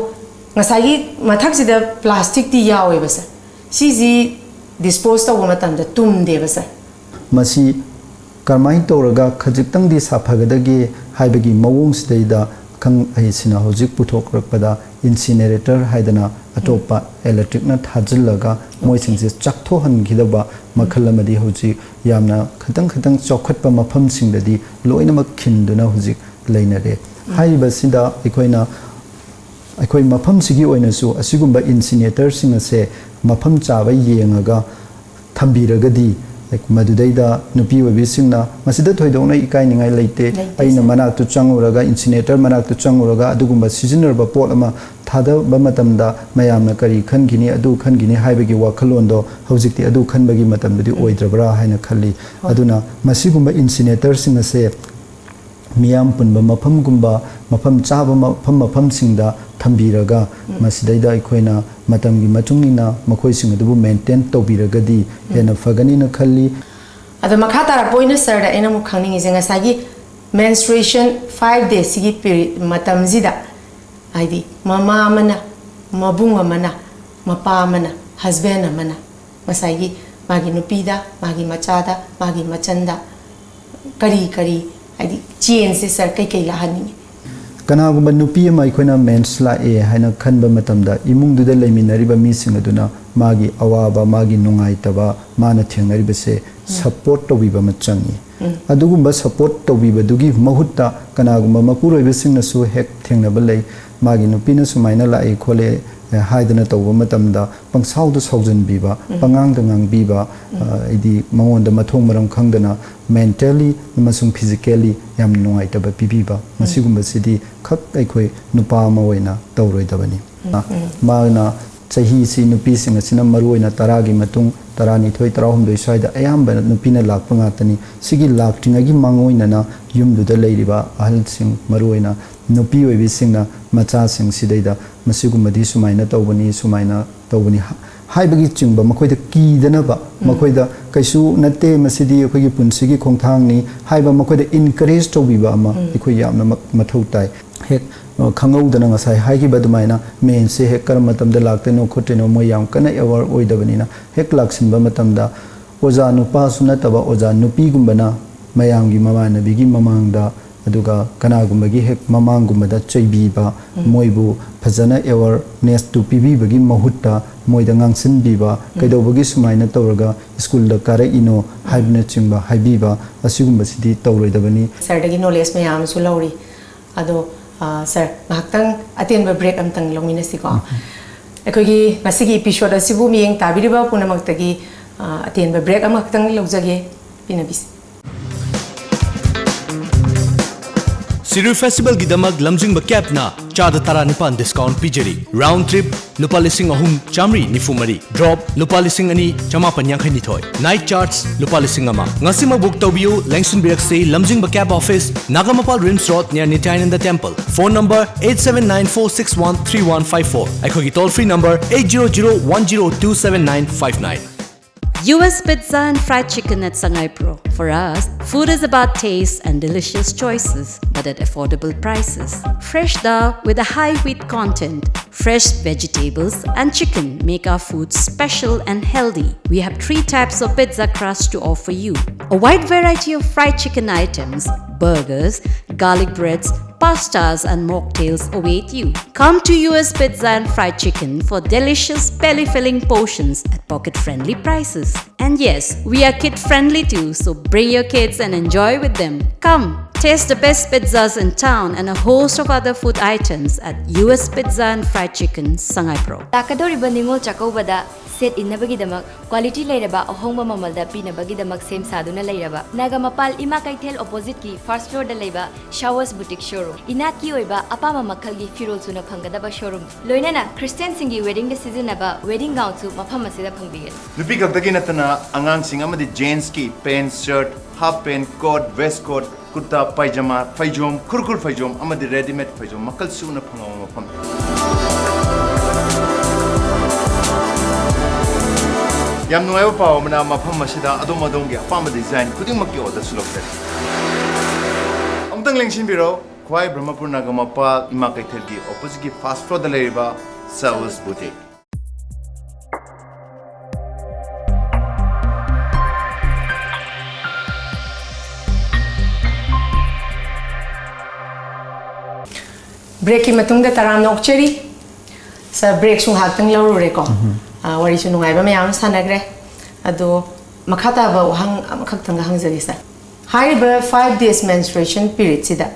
ꯉꯁꯥꯏꯒꯤ ꯃꯊꯛꯁꯤꯗ ꯄ꯭ꯂꯥꯁꯇꯤꯛꯇꯤ ꯌꯥꯎꯋꯦꯕ, ꯁꯥꯔ꯫ ꯁꯤꯁꯤ ꯗꯤꯁꯄꯣꯖ ꯇꯧꯕ ꯃꯇꯝꯗ ꯇꯨꯝꯗꯦꯕ, ꯁꯥꯔ꯫ ꯃꯁꯤ ꯀꯔꯝꯍꯥꯏꯅ ꯇꯧꯔꯒ ꯈꯖꯤꯛꯇꯪꯗꯤ ꯁꯥꯐꯒꯗꯒꯦ ꯍꯥꯏꯕꯒꯤ ꯃꯑꯣꯡꯁꯤꯗꯩꯗ ꯈꯪ ꯑꯩꯁꯤꯅ ꯍꯧꯖꯤꯛ ꯄꯨꯊꯣꯛꯂꯛꯄꯗ ꯏꯟꯁꯤꯅꯦꯔꯦꯇꯔ ꯍꯥꯏꯗꯅ ꯑꯇꯣꯞꯄ ꯏꯂꯦꯛꯇ꯭ꯔꯤꯛꯅ ꯊꯥꯖꯤꯜꯂꯒ ꯃꯣꯏꯁꯤꯡꯁꯦ ꯆꯥꯛꯊꯣꯛꯍꯟꯈꯤꯗꯕ ꯃꯈꯜ ꯑꯃꯗꯤ ꯍꯧꯖꯤꯛ ꯌꯥꯝꯅ ꯈꯤꯇꯪ ꯈꯤꯇꯪ ꯆꯥꯎꯈꯠꯄ ꯃꯐꯝꯁꯤꯡꯗꯗꯤ ꯂꯣꯏꯅꯃꯛ ꯈꯤꯟꯗꯨꯅ ꯍꯧꯖꯤꯛ ꯂꯩꯅꯔꯦ꯫ ꯍꯥꯏꯔꯤꯕꯁꯤꯗ ꯑꯩꯈꯣꯏꯅ ꯑꯩꯈꯣꯏ ꯃꯐꯝꯁꯤꯒꯤ ꯑꯣꯏꯅꯁꯨ ꯑꯁꯤꯒꯨꯝꯕ ꯏꯟꯁꯤꯅꯦꯇꯔꯁꯤꯡ ꯑꯁꯦ ꯃꯐꯝ ꯆꯥꯕ ꯌꯦꯡꯉꯒ ꯊꯝꯕꯤꯔꯒꯗꯤ, ꯃꯗꯨꯗꯩꯗ ꯅꯨꯄꯤ ꯑꯣꯏꯕꯤꯁꯤꯡꯅ ꯃꯁꯤꯗ ꯊꯣꯏꯗꯣꯛꯅ ꯏꯀꯥꯏꯅꯤꯡꯉꯥꯏ ꯂꯩꯇꯦ꯫ ꯂꯩꯇꯦ, ꯑꯩꯅ ꯁꯔ꯫ ꯃꯅꯥꯛꯇ ꯆꯪꯉꯨꯔꯒ, ꯏꯟꯁꯤꯅꯦꯇꯔ ꯃꯅꯥꯛꯇ ꯆꯪꯉꯨꯔꯒ ꯑꯗꯨꯒꯨꯝꯕ ꯁꯤꯖꯤꯟꯅꯔꯕ ꯄꯣꯠ ꯑꯃ ꯊꯥꯗꯕ ꯃꯇꯝꯗ ꯃꯌꯥꯝꯅ ꯀꯔꯤ ꯈꯟꯈꯤꯅꯤ, ꯑꯗꯨ ꯈꯟꯈꯤꯅꯤ ꯍꯥꯏꯕꯒꯤ ꯋꯥꯈꯜꯂꯣꯟꯗꯣ ꯍꯧꯖꯤꯛꯇꯤ ꯑꯗꯨ ꯈꯟꯕꯒꯤ ꯃꯇꯝꯗꯨꯗꯤ ꯑꯣꯏꯗ꯭ꯔꯕ꯭ꯔꯥ ꯍꯥꯏꯅ ꯈꯜꯂꯤ꯫ ꯍꯣꯏ꯫ ꯑꯗꯨꯅ ꯃꯁꯤꯒꯨꯝꯕ ꯏꯟꯁꯤꯅꯦꯇꯔꯁꯤꯡ ꯑꯁꯦ ꯃꯤꯌꯥꯝ ꯄꯨꯟꯕ ꯃꯐꯝꯒꯨꯝꯕ, ꯃꯐꯝ ꯆꯥꯕ ꯃꯐꯝ ꯃꯐꯝꯁꯤꯡꯗ ꯊꯝꯕꯤꯔꯒ, ꯃꯁꯤꯗꯩꯗ ꯑꯩꯈꯣꯏꯅ ꯃꯇꯝꯒꯤ ꯃꯇꯨꯡ ꯏꯟꯅ ꯃꯈꯣꯏꯁꯤꯡ ꯑꯗꯨꯕꯨ ꯃꯦꯟꯇꯦꯟ ꯇꯧꯕꯤꯔꯒꯗꯤ ꯍꯦꯟꯅ ꯐꯒꯅꯤꯅ ꯈꯜꯂꯤ꯫ ꯑꯗꯣ ꯃꯈꯥ ꯇꯥꯔꯛꯄ ꯑꯣꯏꯅ ꯁꯔꯗ ꯑꯩꯅ ꯑꯃꯨꯛ ꯈꯪꯅꯤꯡꯉꯤꯁꯦ, ꯉꯁꯥꯏꯒꯤ menstruation five days ꯁꯤꯒꯤ period ꯃꯇꯝꯁꯤꯗ, ꯍꯥꯏꯗꯤ ꯃꯃꯥ ꯑꯃꯅ, ꯃꯕꯨꯡ ꯑꯃꯅ, ꯃꯄꯥ ꯑꯃꯅ, husband ꯑꯃꯅ ꯉꯁꯥꯏꯒꯤ ꯃꯥꯒꯤ ꯅꯨꯄꯤꯗ, ꯃꯥꯒꯤ ꯃꯆꯥꯗ, ꯃꯥꯒꯤ ꯃꯆꯟꯗ ꯀꯔꯤ ꯀꯔꯤ, ꯍꯥꯏꯗꯤ, ꯆꯦꯟꯖꯁꯦ ꯁꯔ ꯀꯩꯀꯩ ꯂꯥꯛꯍꯟꯅꯤꯡꯉꯤ? ꯀꯅꯥꯒꯨꯝꯕ ꯅꯨꯄꯤ ꯑꯃ ꯑꯩꯈꯣꯏꯅ ꯃꯦꯟꯁ ꯂꯥꯛꯑꯦ ꯍꯥꯏꯅ ꯈꯟꯕ ꯃꯇꯝꯗ, ꯏꯃꯨꯡꯗꯨꯗ ꯂꯩꯃꯤꯟꯅꯔꯤꯕ ꯃꯤꯁꯤꯡ ꯑꯗꯨꯅ ꯃꯥꯒꯤ ꯑꯋꯥꯕ, ꯃꯥꯒꯤ ꯅꯨꯡꯉꯥꯏꯇꯕ, ꯃꯥꯅ ꯊꯦꯡꯅꯔꯤꯕꯁꯦ ꯁꯞꯄꯣꯔꯠ ꯇꯧꯕꯤꯕ ꯑꯃ ꯆꯪꯉꯤ꯫ ꯑꯗꯨꯒꯨꯝꯕ ꯁꯞꯄꯣꯔꯠ ꯇꯧꯕꯤꯕꯗꯨꯒꯤ ꯃꯍꯨꯠꯇ ꯀꯅꯥꯒꯨꯝꯕ ꯃꯄꯨꯔꯣꯏꯕꯁꯤꯡꯅꯁꯨ ꯍꯦꯛ ꯊꯦꯡꯅꯕ ꯂꯩ, ꯃꯥꯒꯤ ꯅꯨꯄꯤꯅ ꯁꯨꯃꯥꯏꯅ ꯂꯥꯛꯑꯦ ꯈꯣꯠꯂꯦ, ꯑꯦ, ꯍꯥꯏꯗꯅ ꯇꯧꯕ ꯃꯇꯝꯗ ꯄꯪꯁꯥꯎꯗ ꯁꯥꯎꯖꯟꯕꯤꯕ, ꯄꯉꯥꯡꯗ ꯉꯥꯡꯕꯤꯕ, ꯑ, ꯍꯥꯏꯗꯤ ꯃꯉꯣꯟꯗ ꯃꯊꯣꯡ ꯃꯔꯝ ꯈꯪꯗꯅ mentally ꯑꯃꯁꯨꯡ physically ꯌꯥꯝ ꯅꯨꯡꯉꯥꯏꯇꯕ ꯄꯤꯕꯤꯕ, ꯃꯁꯤꯒꯨꯝꯕꯁꯤꯗꯤ ꯈꯛ ꯑꯩꯈꯣꯏ ꯅꯨꯄꯥ ꯑꯃ ꯑꯣꯏꯅ ꯇꯧꯔꯣꯏꯗꯕꯅꯤ꯫ ꯃꯥꯅ ꯆꯍꯤꯁꯤ ꯅꯨꯄꯤꯁꯤꯡ ꯑꯁꯤꯅ ꯃꯔꯨꯑꯣꯏꯅ ꯇꯔꯥꯒꯤ ꯃꯇꯨꯡ, ꯇꯔꯥꯅꯤꯊꯣꯏ, ꯇꯔꯥꯍꯨꯝꯗꯣꯏ ꯁ꯭ꯋꯥꯏꯗ ꯑꯌꯥꯝꯕꯅ ꯅꯨꯄꯤꯅ ꯂꯥꯛꯄ ꯉꯥꯛꯇꯅꯤ꯫ ꯁꯤꯒꯤ ꯂꯥꯛꯇ꯭ꯔꯤꯉꯩꯒꯤ ꯃꯥꯡꯑꯣꯏꯅꯅ ꯌꯨꯝꯗꯨꯗ ꯂꯩꯔꯤꯕ ꯑꯍꯜꯁꯤꯡ, ꯃꯔꯨꯑꯣꯏꯅ ꯅꯨꯄꯤ ꯑꯣꯏꯕꯤꯁꯤꯡꯅ ꯃꯆꯥꯁꯤꯡꯁꯤꯗꯩꯗ ꯃꯁꯤꯒꯨꯝꯕꯗꯤ ꯁꯨꯃꯥꯏꯅ ꯇꯧꯕꯅꯤ, ꯁꯨꯃꯥꯏꯅ ꯇꯧꯕꯅꯤ ꯍꯥ-, ꯍꯥꯏꯕꯒꯤ ꯆꯤꯡꯕ, ꯃꯈꯣꯏꯗ ꯀꯤꯗꯅꯕ, ꯃꯈꯣꯏꯗ ꯀꯩꯁꯨ ꯅꯠꯇꯦ, ꯃꯁꯤꯗꯤ ꯑꯩꯈꯣꯏꯒꯤ ꯄꯨꯟꯁꯤꯒꯤ ꯈꯣꯡꯊꯥꯡꯅꯤ ꯍꯥꯏꯕ ꯃꯈꯣꯏꯗ encourage ꯇꯧꯕꯤꯕ ꯑꯃ ꯑꯩꯈꯣꯏ ꯌꯥꯝꯅꯃꯛ ꯃꯊꯧ ꯇꯥꯏ꯫ ꯍꯦꯛ, ꯑ, ꯈꯪꯍꯧꯗꯅ ꯉꯁꯥꯏ ꯍꯥꯏꯈꯤꯕ ꯑꯗꯨꯃꯥꯏꯅ ꯃꯦꯟꯁꯦ ꯍꯦꯛ ꯀꯔꯝꯕ ꯃꯇꯝꯗ ꯂꯥꯛꯇꯣꯏꯅꯣ ꯈꯣꯠꯇꯣꯏꯅꯣ ꯃꯣꯏ ꯌꯥꯝ ꯀꯟꯅ aware ꯑꯣꯏꯗꯕꯅꯤꯅ, ꯍꯦꯛ ꯂꯥꯛꯁꯤꯟꯕ ꯃꯇꯝꯗ ꯑꯣꯖꯥ ꯅꯨꯄꯥꯁꯨ ꯅꯠꯇꯕ ꯑꯣꯖꯥ ꯅꯨꯄꯤꯒꯨꯝꯕꯅ ꯃꯌꯥꯝꯒꯤ ꯃꯃꯥꯟꯅꯕꯤꯒꯤ ꯃꯃꯥꯡꯗ ꯑꯗꯨꯒ ꯀꯅꯥꯒꯨꯝꯕꯒꯤ ꯍꯦꯛ ꯃꯃꯥꯡꯒꯨꯝꯕꯗ ꯆꯩꯕꯤꯕ, ꯃꯣꯏꯕꯨ ꯐꯖꯅ ꯑꯦꯋꯥꯔꯅꯦꯁꯇꯨ ꯄꯤꯕꯤꯕꯒꯤ ꯃꯍꯨꯠꯇ ꯃꯣꯏꯗ ꯉꯥꯡꯁꯤꯟꯕꯤꯕ, ꯀꯩꯗꯧꯕꯒꯤ ꯁꯨꯃꯥꯏꯅ ꯇꯧꯔꯒ ꯁ꯭ꯀꯨꯜꯗ ꯀꯥꯔꯛꯏꯅꯣ ꯍꯥꯏꯕꯅꯆꯤꯡꯕ ꯍꯥꯏꯕꯤꯕ, ꯑꯁꯤꯒꯨꯝꯕꯁꯤꯗꯤ ꯇꯧꯔꯣꯏꯗꯕꯅꯤ꯫ ꯁꯥꯔꯗꯒꯤ ꯅꯣꯂꯦꯖ ꯃꯌꯥꯝ ꯑꯃꯁꯨ ꯂꯧꯔꯤ꯫ ꯑꯗꯣ, ꯑ, ꯁꯥꯔ, ꯉꯥꯏꯍꯥꯛꯇꯪ ꯑꯇꯦꯟꯕ ꯕ꯭ꯔꯦꯛ ꯑꯃꯇꯪ ꯂꯧꯃꯤꯟꯅꯁꯤꯀꯣ꯫ ꯑꯩꯈꯣꯏꯒꯤ ꯉꯁꯤꯒꯤ ꯏꯄꯤꯁꯣꯗ ꯑꯁꯤꯕꯨ ꯃꯤꯠꯌꯦꯡ ꯇꯥꯕꯤꯔꯤꯕ ꯄꯨꯝꯅꯃꯛꯇꯒꯤ, ꯑ, ꯑꯇꯦꯟꯕ ꯕ꯭ꯔꯦꯛ ꯑꯃꯈꯛꯇꯪ ꯂꯧꯖꯒꯦ꯫ ꯄꯤꯅꯕꯤꯁꯤ꯫ ꯁꯤꯔꯣꯏ ꯐꯦꯁꯇꯤꯚꯦꯜꯒꯤꯗꯃꯛ ꯂꯝꯖꯤꯡꯕ ꯀꯦꯕꯅ ꯆꯥꯗ ꯇꯔꯥꯅꯤꯄꯥꯟ ꯗꯤꯁꯀꯥꯎꯟ ꯄꯤꯖꯔꯤ꯫ ꯔꯥꯎꯟ ꯇ꯭ꯔꯤꯞ ꯂꯨꯄꯥ ꯂꯤꯁꯤꯡ ꯑꯍꯨꯝ ꯆꯥꯃꯔꯤ ꯅꯤꯐꯨ ꯃꯔꯤ, ꯗ꯭ꯔꯣꯞ ꯂꯨꯄꯥ ꯂꯤꯁꯤꯡ ꯑꯅꯤ ꯆꯃꯥꯄꯟ ꯌꯥꯡꯈꯩ ꯅꯤꯊꯣꯏ, ꯅꯥꯏꯠ ꯆꯥꯔꯖ ꯂꯨꯄꯥ ꯂꯤꯁꯤꯡ ꯑꯃ꯫ ꯉꯁꯤꯃꯛ ꯕꯨꯛ ꯇꯧꯕꯤꯌꯨ꯫ ꯂꯦꯡꯁꯤꯟꯕꯤꯔꯛꯁꯤ ꯂꯝꯖꯤꯡꯕ ꯀꯦꯕ office, Nagamapal RIMS road, near Nityananda temple. Phone number eight seven nine four six one three one five four꯫ ꯑꯩꯈꯣꯏꯒꯤ toll free number eight zero zero one zero two seven nine five nine꯫ U S Pizza and Fried Chicken at Sangaipro. For us, food is about taste and delicious choices, but at affordable prices. Fresh dal with a high wheat content, fresh vegetables, and chicken make our food special and healthy. We have three types of pizza crust to offer you: a wide variety of fried chicken items, burgers, garlic breads, pastas, and mocktails await you. Come to U S Pizza and Fried Chicken for delicious belly filling portions at pocket friendly prices. And yes, we are kid friendly too, so bring your kids and enjoy with them. Come, taste the best pizzas in town and a host of other food items at U S Pizza and Fried Chicken, Sangaipro. ꯂꯥꯛꯀꯗꯧꯔꯤꯕ ꯅꯤꯉꯣꯜ ꯆꯥꯛꯀꯧꯕꯗ ꯁꯦꯠ ꯏꯟꯅꯕꯒꯤꯗꯃꯛ ꯀ꯭ꯋꯥꯂꯤꯇꯤ ꯂꯩꯔꯕ ꯑꯍꯣꯡꯕ ꯃꯃꯜꯗ ꯄꯤꯅꯕꯒꯤꯗꯃꯛ ꯁꯦꯝ ꯁꯥꯗꯨꯅ ꯂꯩꯔꯕ ꯅꯥꯒꯥꯃꯄꯥꯜ ꯏꯃꯥ ꯀꯩꯊꯦꯜ ꯑꯣꯄꯣꯖꯤꯠꯀꯤ ꯐꯥꯔꯁ ꯐ꯭ꯂꯣꯔꯗ ꯂꯩꯕ ꯁꯥꯋꯁ ꯕꯨꯇꯤꯛ ꯁꯣꯔꯨꯝ, ꯏꯅꯥꯠꯀꯤ ꯑꯣꯏꯕ ꯑꯄꯥꯝꯕ ꯃꯈꯜꯒꯤ ꯐꯤꯔꯣꯜ ꯁꯨꯅ ꯐꯪꯒꯗꯕ ꯁꯣꯔꯨꯝ, ꯂꯣꯏꯅꯅ ꯈ꯭ꯔꯤꯁꯇꯤꯌꯥꯟꯁꯤꯡꯒꯤ ꯋꯦꯗꯤꯡꯗ ꯁꯤꯖꯤꯟꯅꯕ ꯋꯦꯗꯤꯡ ꯒꯥꯎꯟꯁꯨ ꯃꯐꯝ ꯑꯁꯤꯗ ꯐꯪꯕꯤꯒꯅꯤ꯫ ꯅꯨꯄꯤ ꯈꯛꯇꯒꯤ ꯅꯠꯇꯅ ꯑꯉꯥꯡꯁꯤꯡ ꯑꯃꯗꯤ ꯖꯦꯟꯁꯀꯤ pant, shirt, half pant, coat, waistcoat, kurta, pyjama, ꯐꯩꯖꯣꯝ, ꯈꯨꯔꯈꯨꯜ ꯐꯩꯖꯣꯝ ꯑꯃꯗꯤ ꯔꯦꯗꯤꯃꯦꯗ ꯐꯩꯖꯣꯝ ꯃꯈꯜ ꯁꯨꯅ ꯐꯪꯕ ꯃꯐꯝ꯫ ꯌꯥꯝ ꯅꯨꯡꯉꯥꯏꯕ ꯄꯥꯎ ꯑꯃꯅ, ꯃꯐꯝ ꯑꯁꯤꯗ ꯑꯗꯣꯝ ꯑꯗꯣꯝꯒꯤ ꯑꯄꯥꯝꯕ ꯗꯤꯖꯥꯏꯟ ꯈꯨꯗꯤꯡꯃꯛꯀꯤ ꯑꯣꯔꯗꯔꯁꯨ ꯂꯧꯖꯔꯤ꯫ ꯑꯃꯨꯛꯇꯪ ꯂꯦꯡꯁꯤꯟꯕꯤꯔꯣ, ꯈ꯭ꯋꯥꯏ ꯕ꯭ꯔꯍꯃꯄꯨꯔ ꯅꯥꯒꯥꯃꯄꯥꯜ ꯏꯃꯥ ꯀꯩꯊꯦꯜꯒꯤ ꯑꯣꯄꯣꯖꯤꯠꯀꯤ ꯐꯥꯔꯁ ꯐ꯭ꯂꯣꯔꯗ ꯂꯩꯔꯤꯕ ꯁꯥꯋꯁ ꯕꯨꯇꯤꯛ꯫ ꯕ꯭ꯔꯦꯛꯀꯤ ꯃꯇꯨꯡꯗ ꯇꯔꯥꯝꯅ ꯑꯣꯛꯆꯔꯤ꯫ ꯁꯥꯔ, ꯕ꯭ꯔꯦꯛꯁꯨ ꯉꯥꯏꯍꯥꯛꯇꯪ ꯂꯧꯔꯨꯔꯦꯀꯣ꯫ ꯎꯝ꯫ ꯑ, ꯋꯥꯔꯤꯁꯨ ꯅꯨꯡꯉꯥꯏꯕ ꯃꯌꯥꯝ ꯑꯃ ꯁꯥꯟꯅꯈ꯭ꯔꯦ꯫ ꯑꯗꯣ ꯃꯈꯥ ꯇꯥꯕ ꯋꯥꯍꯪ ꯑꯃꯈꯛꯇꯪꯒ ꯍꯪꯖꯒꯦ ꯁꯥꯔ꯫ ꯍꯥꯏꯔꯤꯕ five days menstruation periodꯁꯤꯗ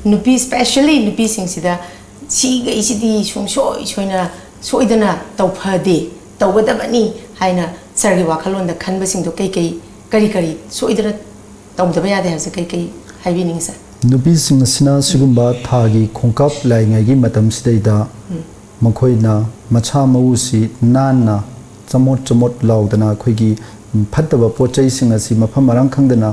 ꯅꯨꯄꯤ, specially ꯅꯨꯄꯤꯁꯤꯡꯁꯤꯗ ꯁꯤꯈꯩꯁꯤꯗꯤ ꯁꯨꯡꯁꯣꯏ ꯁꯣꯏꯅ, ꯁꯣꯏꯗꯅ ꯇꯧꯐꯗꯦ, ꯇꯧꯒꯗꯕꯅꯤ ꯍꯥꯏꯅ ꯁꯥꯔꯒꯤ ꯋꯥꯈꯜꯂꯣꯟꯗ ꯈꯟꯕꯁꯤꯡꯗꯣ ꯀꯩ ꯀꯩ, ꯀꯔꯤ ꯀꯔꯤ ꯁꯣꯏꯗꯅ ꯇꯧꯗꯕ ꯌꯥꯗꯦ ꯍꯥꯏꯕꯁꯦ ꯀꯩ ꯀꯩ ꯍꯥꯏꯕꯤꯅꯤꯡꯉꯤ ꯁꯥꯔ? ꯅꯨꯄꯤꯁꯤꯡ ꯑꯁꯤꯅ ꯁꯤꯒꯨꯝꯕ ꯊꯥꯒꯤ ꯈꯣꯡꯀꯥꯞ ꯂꯥꯛꯏꯉꯩꯒꯤ ꯃꯇꯝꯁꯤꯗꯩꯗ ꯎꯝ꯫ ꯃꯈꯣꯏꯅ ꯃꯁꯥ ꯃꯎꯁꯤ ꯅꯥꯟꯅ ꯆꯃꯣꯠ ꯆꯃꯣꯠ ꯂꯥꯎꯗꯅ ꯑꯩꯈꯣꯏꯒꯤ ꯐꯠꯇꯕ ꯄꯣꯠ ꯆꯩꯁꯤꯡ ꯑꯁꯤ ꯃꯐꯝ ꯃꯔꯥꯡ ꯈꯪꯗꯅ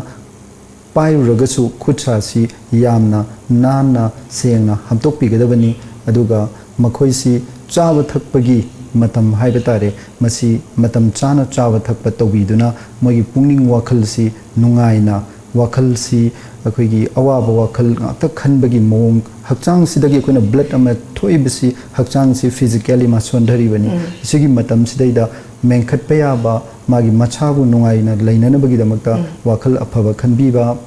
ꯄꯥꯏꯔꯨꯔꯒꯁꯨ ꯈꯨꯠ ꯁꯥꯁꯤ ꯌꯥꯝꯅ ꯅꯥꯟꯅ ꯁꯦꯡꯅ ꯍꯥꯝꯗꯣꯛꯄꯤꯒꯗꯕꯅꯤ꯫ ꯑꯗꯨꯒ ꯃꯈꯣꯏꯁꯤ ꯆꯥꯕ ꯊꯛꯄꯒꯤ ꯃꯇꯝ ꯍꯥꯏꯕ ꯇꯥꯔꯦ, ꯃꯁꯤ ꯃꯇꯝ ꯆꯥꯅ ꯆꯥꯕ ꯊꯛꯄ ꯇꯧꯕꯤꯗꯨꯅ ꯃꯣꯏꯒꯤ ꯄꯨꯛꯅꯤꯡ ꯋꯥꯈꯜꯁꯤ ꯅꯨꯡꯉꯥꯏꯅ, ꯋꯥꯈꯜꯁꯤ ꯑꯩꯈꯣꯏꯒꯤ ꯑꯋꯥꯕ ꯋꯥꯈꯜ ꯉꯥꯛꯇ ꯈꯟꯕꯒꯤ ꯃꯑꯣꯡ, ꯍꯛꯆꯥꯡꯁꯤꯗꯒꯤ ꯑꯩꯈꯣꯏꯅ blood ꯑꯃ ꯊꯣꯛꯏꯕꯁꯤ ꯍꯛꯆꯥꯡꯁꯤ physically ꯃꯥ ꯁꯣꯟꯊꯔꯤꯕꯅꯤ꯫ ꯎꯝ꯫ ꯁꯤꯒꯤ ꯃꯇꯝꯁꯤꯗꯩꯗ ꯃꯦꯟꯈꯠꯄ ꯌꯥꯕ, ꯃꯥꯒꯤ ꯃꯁꯥꯕꯨ ꯅꯨꯡꯉꯥꯏꯅ ꯂꯩꯅꯅꯕꯒꯤꯗꯃꯛꯇ ꯎꯝ꯫ ꯋꯥꯈꯜ ꯑꯐꯕ ꯈꯟꯕꯤꯕ,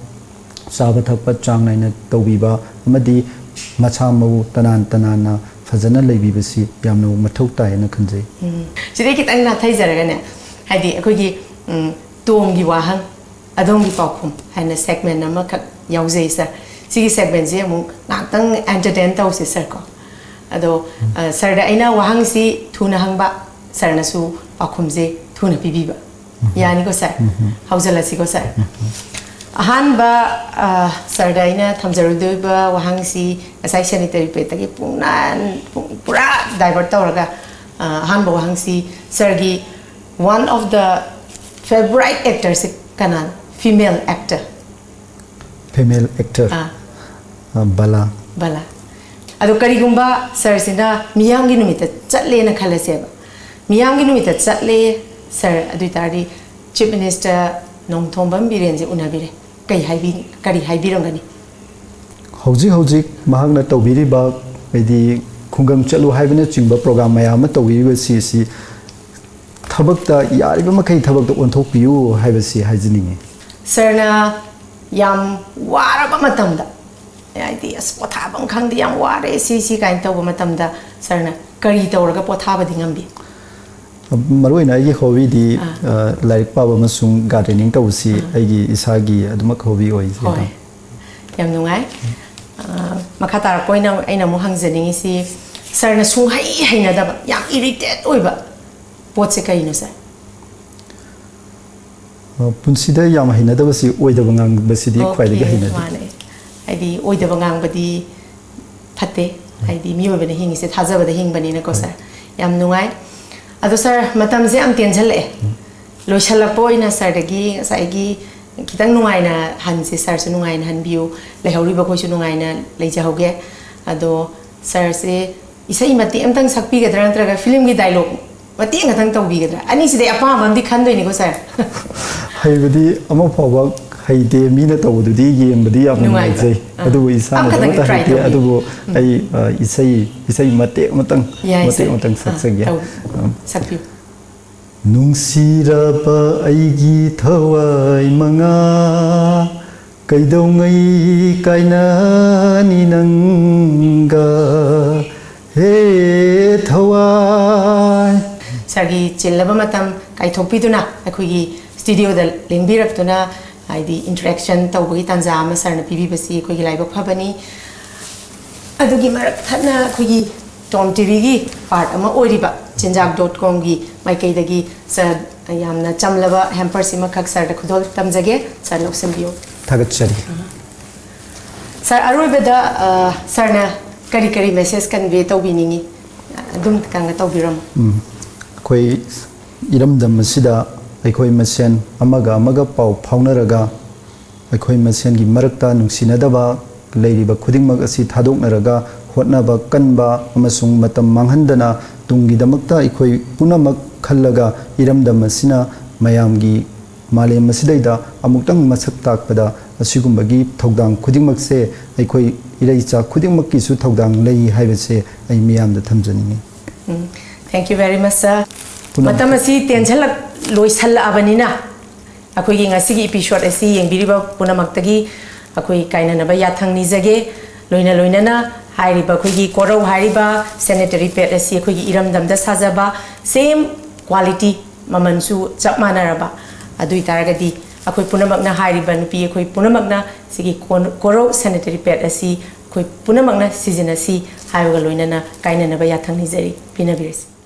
ꯆꯥꯕ ꯊꯛꯄ ꯆꯥꯡ ꯅꯥꯏꯅ ꯇꯧꯕꯤꯕ ꯑꯃꯗꯤ ꯃꯁꯥ ꯃꯎ ꯇꯅꯥꯟ ꯇꯅꯥꯟꯅ ꯐꯖꯅ ꯂꯩꯕꯤꯕꯁꯤ ꯌꯥꯝꯅ ꯃꯊꯧ ꯇꯥꯏ ꯍꯥꯏꯅ ꯈꯟꯖꯩ꯫ ꯎꯝ꯫ ꯁꯤꯗꯩ ꯈꯤꯇꯪ ꯅꯥꯊꯩꯖꯔꯒꯅꯦ, ꯍꯥꯏꯗꯤ ꯑꯩꯈꯣꯏꯒꯤ, ꯎꯝ, ꯇꯣꯝꯒꯤ ꯋꯥꯍꯪ, ꯑꯗꯣꯝꯒꯤ ꯄꯥꯎꯈꯨꯝ ꯍꯥꯏꯅ segment ꯑꯃꯈꯛ ꯌꯥꯎꯖꯩ ꯁꯥꯔ꯫ ꯁꯤꯒꯤ segmentꯁꯦ ꯑꯃꯨꯛ ꯉꯥꯛꯇꯪ entertain ꯇꯧꯁꯦ ꯁꯥꯔ ꯀꯣ꯫ ꯑꯗꯣ, ꯎꯝ꯫ ꯑ, ꯁꯥꯔꯗ ꯑꯩꯅ ꯋꯥꯍꯪꯁꯤ ꯊꯨꯅ ꯍꯪꯕ, ꯁꯥꯔꯅꯁꯨ ꯄꯥꯎꯈꯨꯝꯁꯦ ꯊꯨꯅ ꯄꯤꯕꯤꯕ꯫ ꯎꯝ꯫ ꯌꯥꯅꯤꯀꯣ ꯁꯥꯔ? ꯎꯝ꯫ ꯍꯧꯖꯤꯜꯂꯁꯤꯀꯣ ꯁꯥꯔ? ꯎꯝ꯫ ꯑꯍꯥꯟꯕ, ꯑ, ꯁꯥꯔꯗ ꯑꯩꯅ ꯊꯝꯖꯔꯨꯗꯣꯏꯕ ꯋꯥꯍꯪꯁꯤ ꯉꯁꯥꯏ sanitary padꯇꯒꯤ ꯄꯨꯡꯅꯥꯟ, ꯄꯨꯡ, ꯄꯨꯔꯥ divert ꯇꯧꯔꯒ, ꯑ, ꯑꯍꯥꯟꯕ ꯋꯥꯍꯪꯁꯤ ꯁꯥꯔꯒꯤ one of the favourite actorꯁꯦ ꯀꯅꯥꯅꯣ? Female actor꯫ Female actor꯫ ꯑꯥ꯫ ꯑ, ꯕꯂꯥ꯫ ꯕꯂꯥ꯫ ꯑꯗꯣ ꯀꯔꯤꯒꯨꯝꯕ ꯁꯥꯔꯁꯤꯅ ꯃꯤꯌꯥꯝꯒꯤ ꯅꯨꯃꯤꯠꯇ ꯆꯠꯂꯦꯅ ꯈꯜꯂꯁꯦꯕ꯫ ꯃꯤꯌꯥꯝꯒꯤ ꯅꯨꯃꯤꯠꯇ ꯆꯠꯂꯦ ꯁꯥꯔ, ꯑꯗꯨ ꯑꯣꯏ ꯇꯥꯔꯗꯤ Chief Minister ꯅꯣꯡꯊꯣꯝꯕꯝ ꯕꯤꯔꯦꯟꯁꯦ ꯎꯅꯕꯤꯔꯦ꯫ ꯀꯩ ꯍꯥꯏꯕꯤ-, ꯀꯔꯤ ꯍꯥꯏꯕꯤꯔꯝꯒꯅꯤ? ꯍꯧꯖꯤꯛ ꯍꯧꯖꯤꯛ ꯃꯍꯥꯛꯅ ꯇꯧꯕꯤꯔꯤꯕ, ꯍꯥꯏꯗꯤ ꯈꯨꯡꯒꯪ ꯆꯠꯂꯨ ꯍꯥꯏꯕꯅꯆꯤꯡꯕ program ꯃꯌꯥꯝ ꯑꯃ ꯇꯧꯕꯤꯔꯤꯕꯁꯤ, ꯑꯁꯤ ꯊꯕꯛꯇ, ꯌꯥꯔꯤꯕ ꯃꯈꯩ ꯊꯕꯛꯇ ꯑꯣꯟꯊꯣꯛꯄꯤꯌꯨ ꯍꯥꯏꯕꯁꯤ ꯍꯥꯏꯖꯅꯤꯡꯉꯤ꯫ ꯁꯥꯔꯅ ꯌꯥꯝ ꯋꯥꯔꯕ ꯃꯇꯝꯗ, ꯍꯥꯏꯗꯤ ꯑꯁ ꯄꯣꯊꯥꯐꯝ ꯈꯪꯗꯦ, ꯌꯥꯝ ꯋꯥꯔꯦ ꯁꯤ ꯁꯤ ꯀꯥꯏꯅ ꯇꯧꯕ ꯃꯇꯝꯗ ꯁꯥꯔꯅ ꯀꯔꯤ ꯇꯧꯔꯒ ꯄꯣꯊꯥꯕꯗꯤ ꯉꯝꯕꯤ? ꯃꯔꯨꯑꯣꯏꯅ ꯑꯩꯒꯤ ꯍꯣꯕꯤꯗꯤ ꯂꯥꯏꯔꯤꯛ ꯄꯥꯕ ꯑꯃꯁꯨꯡ ꯒꯥꯔꯗꯦꯅꯤꯡ ꯇꯧꯕꯁꯤ ꯑꯩꯒꯤ ꯏꯁꯥꯒꯤ ꯑꯗꯨꯃꯛ ꯍꯣꯕꯤ ꯑꯣꯏ꯫ ꯍꯣꯏ, ꯌꯥꯝ ꯅꯨꯡꯉꯥꯏ꯫ ꯃꯈꯥ ꯇꯥꯔꯛꯄ ꯑꯣꯏꯅ ꯑꯩꯅ ꯑꯃꯨꯛ ꯍꯪꯖꯅꯤꯡꯉꯤꯁꯤ, ꯁꯥꯔꯅ ꯁꯨꯡꯍꯩ ꯍꯩꯅꯗꯕ, ꯌꯥꯝ ꯏꯔꯤꯇꯦꯠ ꯑꯣꯏꯕ ꯄꯣꯠꯁꯦ ꯀꯩꯅꯣ ꯁꯥꯔ? ꯄꯨꯟꯁꯤꯗ ꯌꯥꯝ ꯍꯩꯅꯗꯕꯁꯤ ꯑꯣꯏꯗꯕ ꯉꯥꯡꯕꯁꯤꯗꯤ ꯈ꯭ꯋꯥꯏꯗꯒꯤ ꯍꯩꯅꯗꯦ꯫ ꯃꯥꯅꯦ꯫ ꯍꯥꯏꯗꯤ ꯑꯣꯏꯗꯕ ꯉꯥꯡꯕꯗꯤ ꯐꯠꯇꯦ꯫ ꯍꯥꯏꯗꯤ ꯃꯤꯑꯣꯏꯕꯅ ꯍꯤꯡꯉꯤꯁꯦ ꯊꯥꯖꯕꯗ ꯍꯤꯡꯕꯅꯤꯅꯀꯣ ꯁꯥꯔ꯫ ꯌꯥꯝ ꯅꯨꯡꯉꯥꯏ꯫ ꯑꯗꯣ ꯁꯥꯔ, ꯃꯇꯝꯁꯦ ꯌꯥꯝ ꯇꯦꯟꯁꯜꯂꯛꯑꯦ꯫ ꯂꯣꯏꯁꯜꯂꯛꯄ ꯑꯣꯏꯅ ꯁꯥꯔꯗꯒꯤ ꯉꯁꯥꯏꯒꯤ ꯈꯤꯇꯪ ꯅꯨꯡꯉꯥꯏꯅ ꯍꯟꯁꯦ, ꯁꯥꯔꯁꯨ ꯅꯨꯡꯉꯥꯏꯅ ꯍꯟꯕꯤꯌꯨ, ꯂꯩꯍꯧꯔꯤꯕ ꯑꯩꯈꯣꯏꯁꯨ ꯅꯨꯡꯉꯥꯏꯅ ꯂꯩꯖꯍꯧꯒꯦ꯫ ꯑꯗꯣ ꯁꯥꯔꯁꯦ ꯏꯁꯩ ꯃꯇꯦꯛ ꯑꯃꯇꯪ ꯁꯛꯄꯤꯒꯗ꯭ꯔꯥ, ꯅꯠꯇ꯭ꯔꯒ ꯐꯤꯂꯝꯒꯤ ꯗꯥꯏꯂꯣꯛ ꯃꯇꯦꯛ ꯑꯃꯇꯪ ꯇꯧꯕꯤꯒꯗ꯭ꯔꯥ? ꯑꯅꯤꯁꯤꯗꯩ ꯑꯄꯥꯝꯕ ꯑꯃꯗꯤ ꯈꯟꯗꯣꯏꯅꯤꯀꯣ ꯁꯥꯔ꯫ ꯍꯩꯕꯗꯤ ꯑꯃ ꯐꯥꯎꯕ ꯍꯩꯇꯦ, ꯃꯤꯅ ꯇꯧꯕꯗꯨꯗꯤ ꯌꯦꯡꯕꯗꯤ ꯌꯥꯝꯅ ꯅꯨꯡꯉꯥꯏꯕ꯫ ꯅꯨꯡꯉꯥꯏꯖꯩ꯫ ꯑꯥ꯫ ꯑꯗꯨꯕꯨ ꯏꯁꯥꯅ ꯑꯃꯈꯛꯇꯪꯗꯤ ꯑꯃꯠꯇ try ꯍꯩꯇꯦ꯫ ꯇꯧꯕꯤꯌꯨ꯫ ꯑꯗꯨꯕꯨ ꯎꯝ꯫ ꯑꯩ, ꯑ, ꯏꯁꯩ, ꯏꯁꯩ ꯃꯇꯦꯛ ꯑꯃꯇꯪ, ꯌꯥꯏ ꯃꯇꯦꯛ ꯁꯥꯔ꯫ ꯑꯃꯇꯪ ꯑꯥ, ꯁꯛꯆꯒꯦ꯫ ꯇꯧ-, ꯑ꯫ ꯁꯛꯄꯤꯌꯨ꯫ ꯅꯨꯡꯁꯤꯔꯕ ꯑꯩꯒꯤ ꯊꯋꯥꯏ ꯃꯉꯥ, ꯀꯩꯗꯧꯉꯩ ꯀꯥꯏꯅꯅꯤ ꯅꯪꯒ, ꯍꯦ ꯊꯋꯥꯏ꯫ ꯁꯥꯔꯒꯤ ꯆꯤꯜꯂꯕ ꯃꯇꯝ ꯀꯥꯏꯊꯣꯛꯄꯤꯗꯨꯅ ꯑꯩꯈꯣꯏꯒꯤ ꯁ꯭ꯇꯨꯗꯤꯑꯣꯗ ꯂꯦꯡꯕꯤꯔꯛꯇꯨꯅ, ꯍꯥꯏꯗꯤ interaction ꯇꯧꯕꯒꯤ ꯇꯥꯟꯖꯥ ꯑꯃ ꯁꯥꯔꯅ ꯄꯤꯕꯤꯕꯁꯤ ꯑꯩꯈꯣꯏꯒꯤ ꯂꯥꯏꯕꯛ ꯐꯕꯅꯤ꯫ ꯑꯗꯨꯒꯤ ꯃꯔꯛ ꯊꯠꯅ ꯑꯩꯈꯣꯏꯒꯤ ꯇꯣꯝ ꯇꯤꯚꯤꯒꯤ part ꯑꯃ ꯑꯣꯏꯔꯤꯕ ꯆꯤꯟꯖꯥꯛ dot com ꯒꯤ ꯃꯥꯏꯀꯩꯗꯒꯤ ꯁꯥꯔ ꯌꯥꯝꯅ ꯆꯝꯂꯕ hamper ꯁꯤꯃꯈꯛ ꯁꯥꯔꯗ ꯈꯨꯗꯣꯜ ꯇꯝꯖꯒꯦ, ꯁꯥꯔ ꯂꯧꯁꯤꯟꯕꯤꯌꯨ꯫ ꯊꯥꯒꯠꯆꯔꯤ꯫ ꯁꯥꯔ, ꯑꯔꯣꯏꯕꯗ, ꯑ, ꯁꯥꯔꯅ ꯀꯔꯤ ꯀꯔꯤ message convey ꯇꯧꯕꯤꯅꯤꯡꯉꯤ? ꯑꯗꯨꯝ ꯈꯤꯇꯪꯒ ꯇꯧꯕꯤꯔꯝꯃꯨ꯫ ꯎꯝ, ꯑꯩꯈꯣꯏ ꯏꯔꯝꯗꯝ ꯑꯁꯤꯗ ꯑꯩꯈꯣꯏ ꯃꯁꯦꯟ ꯑꯃꯒ ꯑꯃꯒ ꯄꯥꯎ ꯐꯥꯎꯅꯔꯒ, ꯑꯩꯈꯣꯏ ꯃꯁꯦꯟꯒꯤ ꯃꯔꯛꯇ ꯅꯨꯡꯁꯤꯅꯗꯕ ꯂꯩꯔꯤꯕ ꯈꯨꯗꯤꯡꯃꯛ ꯑꯁꯤ ꯊꯥꯗꯣꯛꯅꯔꯒ ꯍꯣꯠꯅꯕ ꯀꯟꯕ ꯑꯃꯁꯨꯡ ꯃꯇꯝ ꯃꯥꯡꯍꯟꯗꯅ ꯇꯨꯡꯒꯤꯗꯃꯛꯇ ꯑꯩꯈꯣꯏ ꯄꯨꯝꯅꯃꯛ ꯈꯜꯂꯒ ꯏꯔꯝꯗꯝ ꯑꯁꯤꯅ ꯃꯌꯥꯝꯒꯤ, ꯃꯥꯂꯦꯝ ꯑꯁꯤꯗꯩꯗ ꯑꯃꯨꯛꯇꯪ ꯃꯁꯛ ꯇꯥꯛꯄꯗ ꯑꯁꯤꯒꯨꯝꯕꯒꯤ ꯊꯧꯗꯥꯡ ꯈꯨꯗꯤꯡꯃꯛꯁꯦ ꯑꯩꯈꯣꯏ ꯏꯔꯩꯆꯥ ꯈꯨꯗꯤꯡꯃꯛꯀꯤꯁꯨ ꯊꯧꯗꯥꯡ ꯂꯩ ꯍꯥꯏꯕꯁꯦ ꯑꯩ ꯃꯤꯌꯥꯝꯗ ꯊꯝꯖꯅꯤꯡꯏ꯫ ꯎꯝ, thank you very much, sir꯫ ꯄꯨꯝꯅꯃꯛ- ꯃꯇꯝ ꯑꯁꯤ ꯇꯦꯟꯁꯜꯂꯛ-, ꯂꯣꯏꯁꯜꯂꯛꯑꯕꯅꯤꯅ, ꯑꯩꯈꯣꯏꯒꯤ ꯉꯁꯤꯒꯤ episode ꯑꯁꯤ ꯌꯦꯡꯕꯤꯔꯤꯕ ꯄꯨꯝꯅꯃꯛꯇꯒꯤ ꯑꯩꯈꯣꯏ ꯀꯥꯏꯅꯅꯕ ꯌꯥꯊꯪ ꯅꯤꯖꯒꯦ꯫ ꯂꯣꯏꯅ ꯂꯣꯏꯅꯅ ꯍꯥꯏꯔꯤꯕ ꯑꯩꯈꯣꯏꯒꯤ ꯀꯣꯔꯧ ꯍꯥꯏꯔꯤꯕ sanitary pad ꯑꯁꯤ ꯑꯩꯈꯣꯏꯒꯤ ꯏꯔꯝꯗꯝꯗ ꯁꯥꯖꯕ, same quality, ꯃꯃꯜꯁꯨ ꯆꯞ ꯃꯥꯟꯅꯔꯕ꯫ ꯑꯗꯨ ꯑꯣꯏꯇꯥꯔꯒꯗꯤ ꯑꯩꯈꯣꯏ ꯄꯨꯝꯅꯃꯛꯅ, ꯍꯥꯏꯔꯤꯕ ꯅꯨꯄꯤ ꯑꯩꯈꯣꯏ ꯄꯨꯝꯅꯃꯛꯅ ꯁꯤꯒꯤ ꯀꯣꯟ-, ꯀꯣꯔꯧ sanitary pad ꯑꯁꯤ ꯑꯩꯈꯣꯏ ꯄꯨꯝꯅꯃꯛꯅ ꯁꯤꯖꯤꯟꯅꯁꯤ ꯍꯥꯏꯕꯒ ꯂꯣꯏꯅꯅ ꯀꯥꯏꯅꯅꯕ ꯌꯥꯊꯪ ꯅꯤꯖꯔꯤ꯫ ꯄꯤꯅꯕꯤꯔꯁꯤ꯫